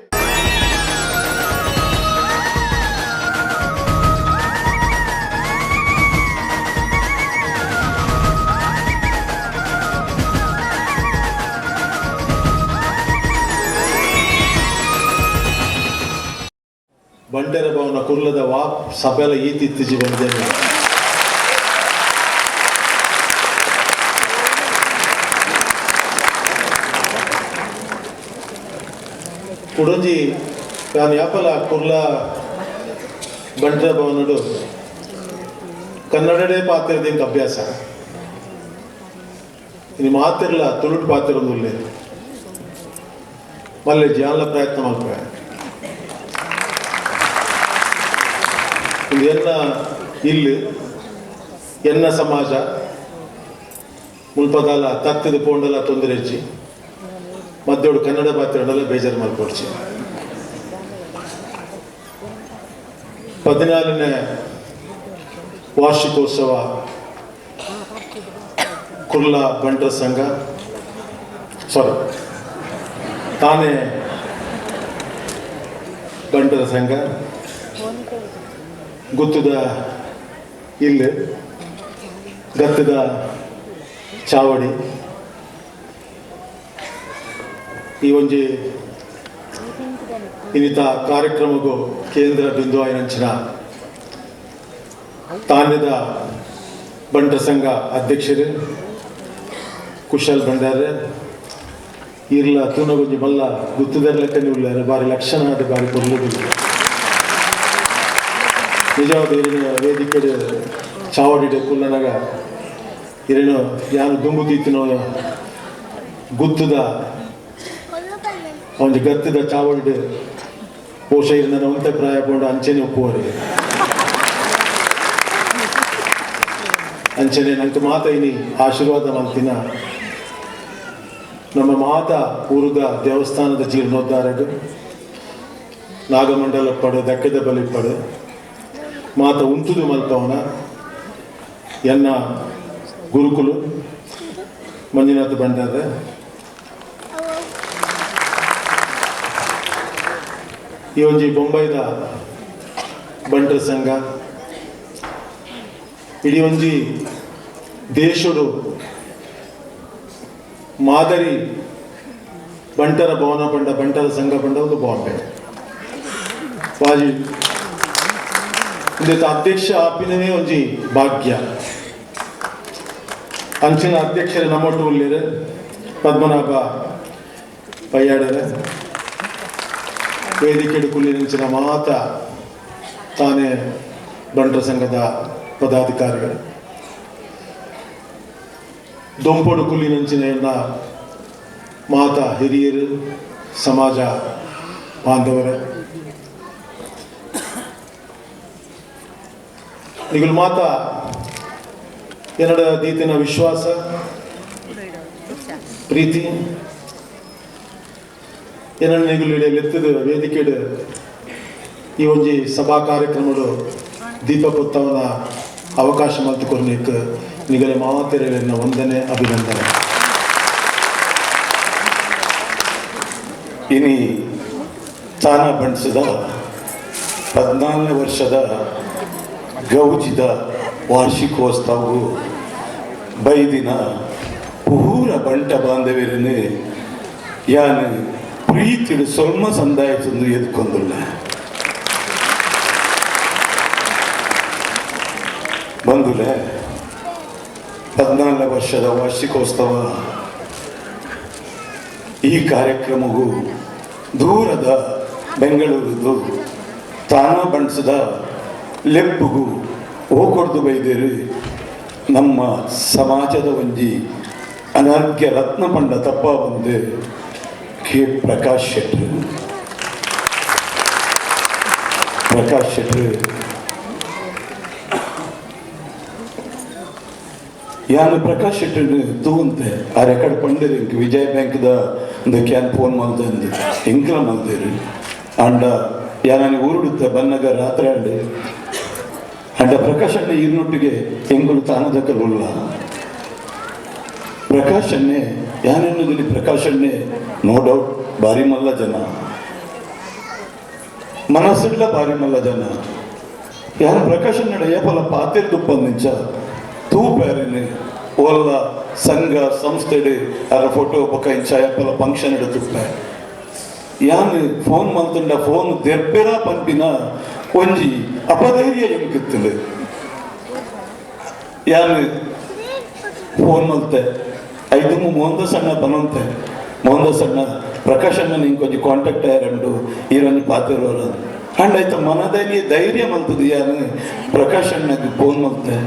Speaker 2: ಬಂಟರ ಭವನ ಕುರ್ಲದ ವಾಪ್ ಸಭೆಲ ಈತಿತ್ತೀಚಿ ಬಂದೇನೆ. ಕುಡೊಂಜಿ ನಾನು ಯಾಪಲ ಕುರ್ಲ ಬಂಟರ ಭವನಡು ಕನ್ನಡನೇ ಪಾತಿರದಿಂಕ ಅಭ್ಯಾಸ ಇನ್ನು ಮಾತಿರಲ್ಲ ತುಳುಟು ಪಾತಿರೋದಿಲ್ಲ ಮಲ್ಲೆ ಜಾಲ ಪ್ರಯತ್ನ ಮಾಡ್ತಾರೆ. ಎನ್ನ ಇಲ್ಲಿ ಎನ್ನ ಸಮಾಜ ಮುಲ್ಪದಾಲ ತತ್ತಿದ ಪೋಂಡಲ ತೊಂದರೆ ಹೆಚ್ಚಿ ಮದ್ದೋಡು ಕನ್ನಡ ಪಾತ್ರಡಲ ಬೇಜಾರು ಮಾಡ್ಕೊಡ್ಚಿ. 14ನೇ ವಾರ್ಷಿಕೋತ್ಸವ ಕುರ್ಲಾ ಬಂಟರ ಸಂಘ ಸಾರಿ ತಾನೇ ಬಂಟರ ಸಂಘ ಗುತ್ತದ ಇಲ್ಲಿ ಗತ್ತದ ಚಾವಡಿ ಈ ಒಂಜಿ ಇನ್ನಿತ ಕಾರ್ಯಕ್ರಮಕ್ಕೂ ಕೇಂದ್ರ ಬಿಂದು ಆಯಿನಂಚಿನ ತಾನ್ಯದ ಬಂಟರ ಸಂಘ ಅಧ್ಯಕ್ಷರು ಕುಶಲ್ ಭಂಡಾರೆ ಇರ್ಲ ತೂನಗೊಂಜಿ ಮಲ್ಲ ಗುತ್ತದರ್ಲೆಕ್ಕನೆ ಉಳ್ಳಾರೆ ಬಾರಿ ಲಕ್ಷಣ ಆದ ಬಾರಿ ಕೊರ್ಲುದಿಲ್ಲ. ನಿಜವಾದ ಇರಿನ ವೇದಿಕೆ ಚಾವಡಿ ಕುಲ್ಲನಗ ಇರೇನು ಯಾನು ದುಂಬು ತೀತಿನೋ ಗುತ್ತದ ಒಂಜಿ ಗತ್ತದ ಚಾವಡಿ ಪೋಷ ಇರಿನ ಒಂತೆ ಪ್ರಾಯ ಪೋಂಡ ಅಂಚೆನೆ ಒಪ್ಪುವರಿಗೆ ಅಂಚನೆ ನಂಗೆ ಮಾತ ಇನಿ ಆಶೀರ್ವಾದ ಮಲ್ತಿನ ನಮ್ಮ ಮಾತ ಊರುದ ದೇವಸ್ಥಾನದ ಜೀರ್ಣೋದ್ಧಾರಗ ನಾಗಮಂಡಲ ಪಡು ದಕ್ಕದ ಬಲಿ ಪಡು ಮಾತ ಉಂತುದು ಮಲ್ಪವನ ಎನ್ನ ಗುರುಕುಲು ಮಂಜುನಾಥ ಭಂಡಾರ ಈ ಒಂಜಿ ಬೊಂಬೈದ ಬಂಟರ ಸಂಘ ಇಡೀ ಒಂಜಿ ದೇಶಡು ಮಾದರಿ ಬಂಟರ ಭವನ ಪಂಡ ಬಂಟರ ಸಂಘ ಪಂಡ ಒಂದು ಬಾಂಬೆ ಬಾಜಿ ಇಂದೆತ ಅಧ್ಯಕ್ಷ ಆಪಿನವೇ ಒಂಜಿ ಭಾಗ್ಯ ಅಂಚಿನ ಅಧ್ಯಕ್ಷರ ನಮ್ಮೊಟ್ಟು ಉಳ್ಳೇರು ಪದ್ಮನಾಭ ಪಯ್ಯಾಡರ ವೇದಿಕೆ ಕುಲ್ಲಿನಂಚಿನ ಮಾತ ತಾನೇ ಬಂಟರ ಸಂಘದ ಪದಾಧಿಕಾರಿಗಳು ದೊಂಪೊಡು ಕುಲ್ಲಿನಂಚಿನ ಮಾತ ಹಿರಿಯರು ಸಮಾಜ ಬಾಂಧವರೇ ನಿಗುಲ್ ಮಾತ ಎನ್ನಡ ದೀತಿನ ವಿಶ್ವಾಸ ಪ್ರೀತಿ ಎನ್ನಡ ನಿಗುಲ್ ಇಡೆಯಲ್ಲಿತ್ತದ ವೇದಿಕೆಡು ಈ ಒಂಜಿ ಸಭಾ ಕಾರ್ಯಕ್ರಮಡು ದೀಪ ಪೊತ್ತವನ ಅವಕಾಶ ಮಲ್ತುಕೊರ್ನಿಕ್ ನಿಗಲ ಮಾತೆರೆನ ವಂದನೆ ಅಭಿನಂದನೆ.
Speaker 22: ಇನಿ ತಾನ ಬಣ್ಸದ 14ನೇ ವರ್ಷದ ಗೌಜಿದ ವಾರ್ಷಿಕೋತ್ಸವವು ಬೈದಿನ ಪೂರ ಬಂಟ ಬಾಂಧವ್ಯರನ್ನೇ ಯಾನು ಪ್ರೀತಿಡು ಸೊಲ್ಮ ಸಂದಾಯಿಸೊಂದು ಎದ್ಕೊಂದುಲ್ಲ. ಬಂಧುಲೆ 14ನೇ ವರ್ಷದ ವಾರ್ಷಿಕೋತ್ಸವ ಈ ಕಾರ್ಯಕ್ರಮವು ದೂರದ ಬೆಂಗಳೂರದು ತಾನ ಬಣ್ಸದ ಲೆಪ್ಪುಗು ಓಕೊಡ್ದು ಬೈದೇರು ನಮ್ಮ ಸಮಾಜದ ಒಂಜಿ ಅನರ್ಘ್ಯ ರತ್ನ ಪಂಡ ತಪ್ಪ ಬಂದು ಕೆ ಪ್ರಕಾಶ್ ಶೆಟ್ಟರು. ಪ್ರಕಾಶ್ ಶೆಟ್ಟರು ಯಾನು ಪ್ರಕಾಶ್ ಶೆಟ್ಟಿ ತೂವಂತೆ ಆ ರೆಕಾರ್ಡ್ ಪಂಡಿರಿ ಇಂಕ್ ವಿಜಯ ಬ್ಯಾಂಕ್ದ ಒಂದು can phone ಮಲ್ದೆ ಅಂದು ಎಂಕ್ಲ ಮಲ್ದೇರು ಅಂಡ ಯಾನನಿ ಊರುಡುತ್ತೆ ಬನ್ನಗ ರಾತ್ರಿ ಅಂಡೆ ಅಂಡ ಪ್ರಕಾಶ್ ಅಣ್ಣ ಈರ್ನೊಟ್ಟಿಗೆ ಎಂಗುಲು ತಾನದಕ್ಕಲುಲ್ಲ ಪ್ರಕಾಶ್ ಅಣ್ಣೆ ಯಾನೆನ್ನುದಿನಿ ಪ್ರಕಾಶ್ ಅಣ್ಣೆ ನೋ ಡೌಟ್ ಭಾರಿ ಮಲ್ಲ ಜನ ಮನಸ್ಸಿಡ್ಲ ಭಾರಿ ಮಲ್ಲ ಜನ ಯಾನು ಪ್ರಕಾಶ್ ಅಣ್ಣ ಏಪಲ ಪಾತಿರ್ ದುಪ್ಪಂದಿಂಚ ತೂ ಪ್ಯಾರಿನ ಓಲ್ಲ ಸಂಘ ಸಂಸ್ಥೆಡು ಅರ ಫೋಟೋ ಪಕ್ಕ ಇಂಚ ಏಪಲ ಫಂಕ್ಷನ್ ತುಪ್ಪೆ ಯಾನು ಫೋನ್ ಮಲ್ತುಂಡ ಫೋನ್ ದೆರ್ಪೆರ ಪನ್ಪಿನ ಒಂಜಿ ಅಪಧೈರ್ಯ ಎಂಕಿತ್ತುಂಡು ಯಾನು ಫೋನ್ ಮಲ್ತೆ ಐದು ಮೋಹನ್ದಾಸ್ ಅಣ್ಣ ಬನಂತೆ ಮೋಹನ್ದಾಸ್ ಅಣ್ಣ ಪ್ರಕಾಶ್ ಅಣ್ಣ ನಿಂಗೆ ಕೊಂಚ ಕಾಂಟ್ಯಾಕ್ಟ್ ಆಯ್ರಂಡು ಈರೊಂಜಿ ಪಾತಿರೋರು ಅಂಡ್ ಆಯ್ತ ಮನದಲ್ಲಿ ಧೈರ್ಯ ಮಲ್ತದ ಯಾನು ಪ್ರಕಾಶ್ ಅಣ್ಣಗೆ ಫೋನ್ ಮಲ್ತೆ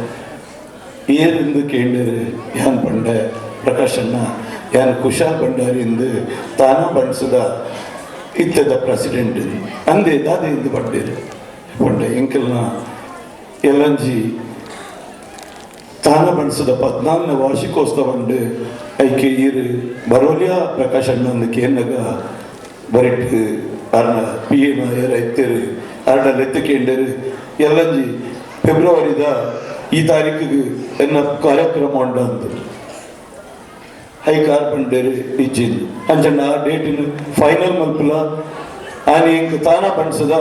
Speaker 22: ಏರಿಂದು ಕೇಳಿರು ಯಾನ್ ಪಂಡೆ ಪ್ರಕಾಶ್ ಅಣ್ಣ ಯಾನ್ ಕುಶಾಲ್ ಭಂಡಾರಿ ಎಂದು ತಾನ ಬಣ್ಸದ ಇತ್ತದ ಪ್ರೆಸಿಡೆಂಟ್ ಅಂದೆ ದಾದೆ ಎಂದು ಪಂಡೇರು ಪಂಡೆ ಎಂಕಲ್ನ ಎಲ್ಲಂಜಿ ತಾನ ಬಣ್ಸದ 14ನೇ ವಾರ್ಷಿಕೋತ್ಸವ ಉಂಡು ಐಕೆ ಈರು ಬರೋಲಿಯಾ ಪ್ರಕಾಶ್ ಅಣ್ಣ ಒಂದು ಕೇನ್ನಗ ಬರಿಟ್ಟು ಅರ್ನ ಪಿ ಎ ಏರ ಎತ್ತೇರು ಅರ್ನ ಲೆತ್ತಕೇಂಡರು ಎಲ್ಲಂಜಿ ಫೆಬ್ರವರಿದ ಈ ತಾರೀಕಿಗೆ ಎನ್ನ ಕಾರ್ಯಕ್ರಮ ಉಂಡು ಅಂದು ಹೈ ಕಾರ್ಪಂಡೇರು ಇಜ್ಜಿಂದು ಅಂಚಣ್ಣ ಆ ಡೇಟಿನ ಫೈನಲ್ ಮಲ್ಪುಲ ಆನೆ ಎಂಕ್ ತಾನ ಬಣ್ಸದ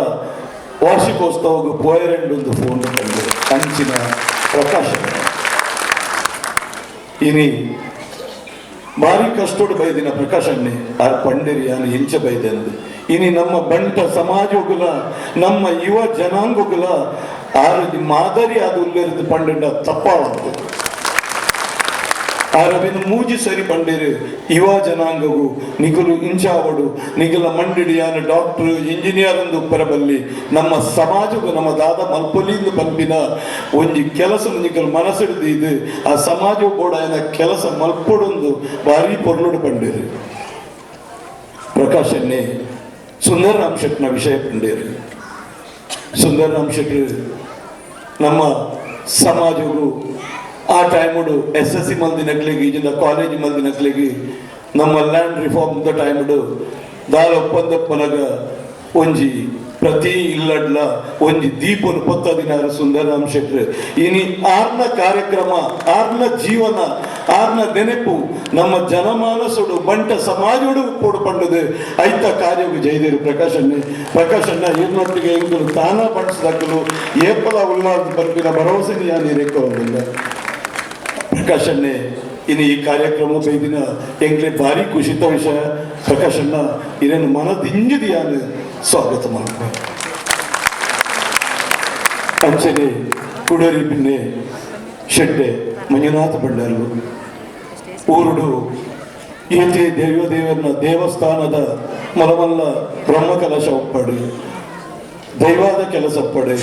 Speaker 22: ವಾರ್ಷಿಕೋತ್ಸವಕ್ಕೆ ಪೋಯರೆಂಡು ಒಂದು ಫೋನ್ ಬಂದು ಅಂಚಿನ ಪ್ರಕಾಶ ಇನಿ ಭಾರಿ ಕಷ್ಟೋಡು ಬೈದಿನ ಪ್ರಕಾಶಣ್ಣೆ ಆ ಪಂಡಿರಿ ಯಾನು ಎಂಚ ಬೈದೆಂದು ಇನಿ ನಮ್ಮ ಬಂಟ ಸಮಾಜಗುಲ ನಮ್ಮ ಯುವ ಜನಾಂಗಗುಲ ಆರು ಮಾದರಿ ಅದು ಉಲ್ಲೆರಿದು ಪಂಡಿಂಡ ತಪ್ಪಾವಂತು ಆರವಿನ ಮೂಜಿ ಸರಿ ಪಂಡಿರು ಯುವ ಜನಾಂಗವು ನಿಗುಲು ಇಂಚಾವಡು ನಿಗುಲ ಮಂಡಿಡಿಯಾನ ಡಾಕ್ಟರ್ ಇಂಜಿನಿಯರ್ ಎಂದು ಪರಬಲ್ಲಿ ನಮ್ಮ ಸಮಾಜವು ನಮ್ಮ ದಾದ ಮಲ್ಪೊಲಿಂದು ಪಂಪಿನ ಒಂಜಿ ಕೆಲಸ ನಿಗುಲು ಮನಸ್ಸಿಡ್ದು ಇದು ಆ ಸಮಾಜವು ಕೂಡ ಏನ ಕೆಲಸ ಮಲ್ಪೊಡೊಂದು ಭಾರಿ ಪೊರ್ಲುಡು ಪಂಡಿರು ಪ್ರಕಾಶನ್ನೇ ಸುಂದರರಾಮ್ ಶೆಟ್ನ ವಿಷಯ ಪಂಡಿರು ಸುಂದರರಾಮ್ ಶೆಟ್ರು ನಮ್ಮ ಸಮಾಜವು ಆ ಟೈಮುಡು ಎಸ್ ಎಸ್ ಸಿ ಮಲ್ದಿನಕ್ಲಿಗೆ ಈಜಿಂದ ಕಾಲೇಜ್ ಮಲ್ದಿನಕ್ಲಿಗೆ ನಮ್ಮ ಲ್ಯಾಂಡ್ ರಿಫಾರ್ಮ್ the ಟೈಮುಡು ದಾಲ ಒಪ್ಪಂದ ಪನಗ ಒಂಜಿ ಪ್ರತಿ ಇಲ್ಲಡ್ಲ ಒಂಜಿ ದೀಪನು ಪತ್ತ ದಿನಾರ ಸುಂದರರಾಮ್ ಶೆಟ್ರು ಇನಿ ಆರ್ನ ಕಾರ್ಯಕ್ರಮ ಆರ್ನ ಜೀವನ ಆರ್ನ ನೆನಪು ನಮ್ಮ ಜನಮಾನಸುಡು ಬಂಟ ಸಮಾಜೋಡು ಉಪ್ಪೋಡು ಪಂಡದು ಐತ ಕಾರ್ಯವು ಜೈದೇರು ಪ್ರಕಾಶಣ್ಣೆ ಪ್ರಕಾಶಣ್ಣ ಇರ್ನೊಟ್ಟಿಗೆ ಎಂಗುಲು ತಾನ ಬಣ್ಸದಕ್ಕಲು ಏಪಲ ಉಲ್ಲಾದ ಬರ್ಪಿನ ಭರವಸೆ ನೀರೇಕೋದಿಲ್ಲ ಪ್ರಕಾಶಣ್ಣೆ ಇನ್ನು ಈ ಕಾರ್ಯಕ್ರಮ ಬೈದಿನ ಎಂಗ್ಲೆ ಭಾರಿ ಖುಷಿತ ವಿಷಯ ಪ್ರಕಾಶಣ್ಣ ಇದನ್ನು ಮನದಿಂಜಿದಿಯಾನು ಸ್ವಾಗತ ಮಾಡ್ತಾರೆ ಅಂಚನೆ ಕುಡರಿ ಪಿನ್ನೆ ಶೆಟ್ಟೆ ಮಂಜುನಾಥ ಭಂಡಾರು ಊರುಡು ಏತೆ ದೇವದೇವನ ದೇವಸ್ಥಾನದ ಮಲಮಲ್ಲ ಬ್ರಹ್ಮಕಲಶ ಒಪ್ಪಡು ದೈವಾದ ಕೆಲಸ ಒಪ್ಪಡು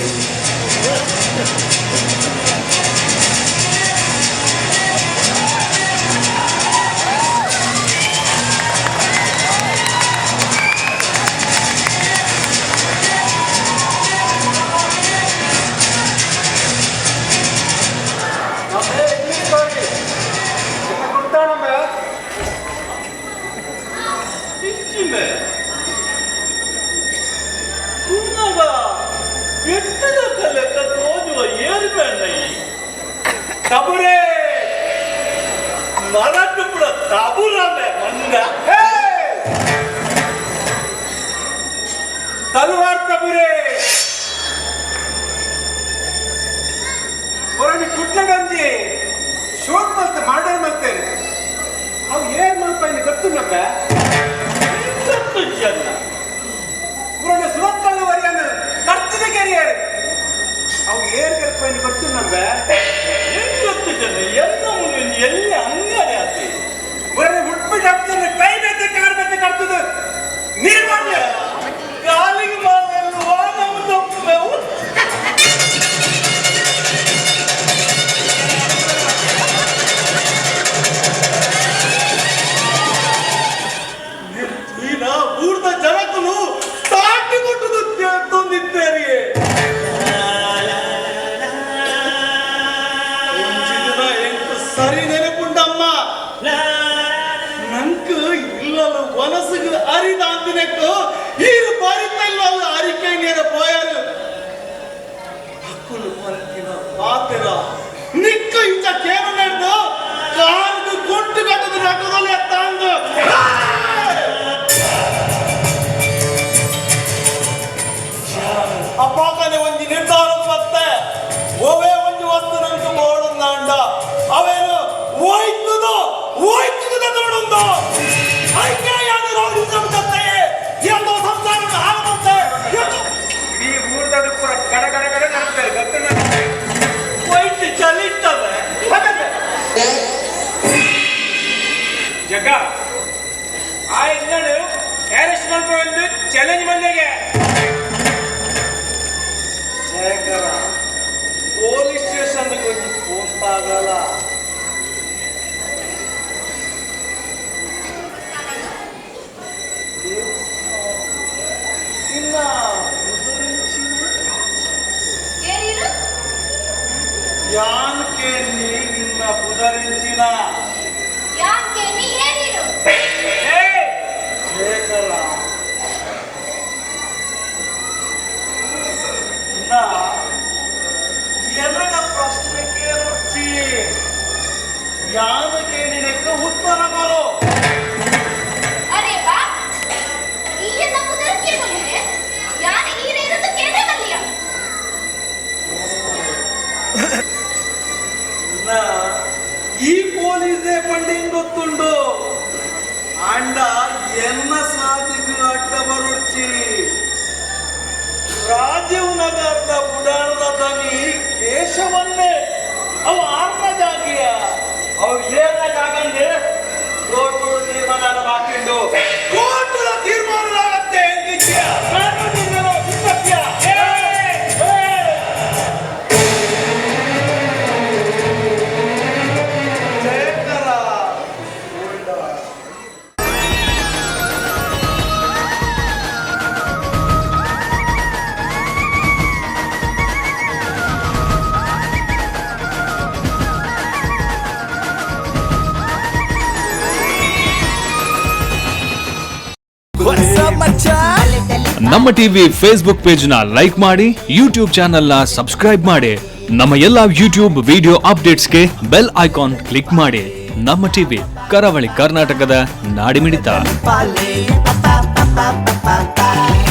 Speaker 5: ಕೈ
Speaker 3: ಬರಲ. ಇನ್ನ ಯಾನ್ಕೇನಿ ನಿನ್ನ ಪುದರಿಂಚಿನ ಶೇಖರ ಎನ್ನಡ ಪ್ರಶ್ನೆ ಕೇಳುಚ್ಚಿ ಯಾನಕೇನಿನಕ್ಕೆ ಉತ್ತರ ಬರೋ.
Speaker 8: ಅರೆ ಬಾ, ಈ ಎಲ್ಲ ಪುದರ್ ಕೇಳೋನೆ ಯಾನ ಈರೇನಂತ ಕೇಳವಲ್ಲಿಯ.
Speaker 3: ಈ ಪೊಲೀಸೇ ಪಂಡಿಂಗ್ ಗೊತ್ತುಂಡು ಅಂಡ ಎನ್ನ ಸಾಧಿಗೆ ಅಡ್ಡ ಬರುಡ್ಚಿ. ರಾಜೀವ್ ನಗರದ ಬುಡಾಣದ ದನಿ ಕೇಶವನ್ನೇ ಅವ ಆರ್ನ ಜಾಗಿಯ ಅವು ಏನ ಜಾಗಂದೆ ಕೋರ್ಟು ತೀರ್ಮಾನ ಹಾಕಿಂಡು ಕೋರ್ಟುದ ತೀರ್ಮಾನ ಆಗತ್ತೆ ಎಂದಿದ್ಯಾ ನಾನು ನಿನ್ನನ್ನು ಬಿಟ್ಟಪ್ಯ. ಜಯಕರ
Speaker 4: ನಮ್ಮ ಟಿವಿ ಫೇಸ್ಬುಕ್ ಪೇಜ್ ನ ಲೈಕ್ ಮಾಡಿ, ಯೂಟ್ಯೂಬ್ ಚಾನೆಲ್ ನ ಸಬ್ಸ್ಕ್ರೈಬ್ ಮಾಡಿ, ನಮ್ಮ ಎಲ್ಲಾ ಯೂಟ್ಯೂಬ್ ವಿಡಿಯೋ ಅಪ್ಡೇಟ್ಸ್ಗೆ ಬೆಲ್ ಐಕಾನ್ ಕ್ಲಿಕ್ ಮಾಡಿ. ನಮ್ಮ ಟಿವಿ, ಕರಾವಳಿ ಕರ್ನಾಟಕದ ನಾಡಿಮಿಡಿತ.
Speaker 23: Pa pa pa pa pa.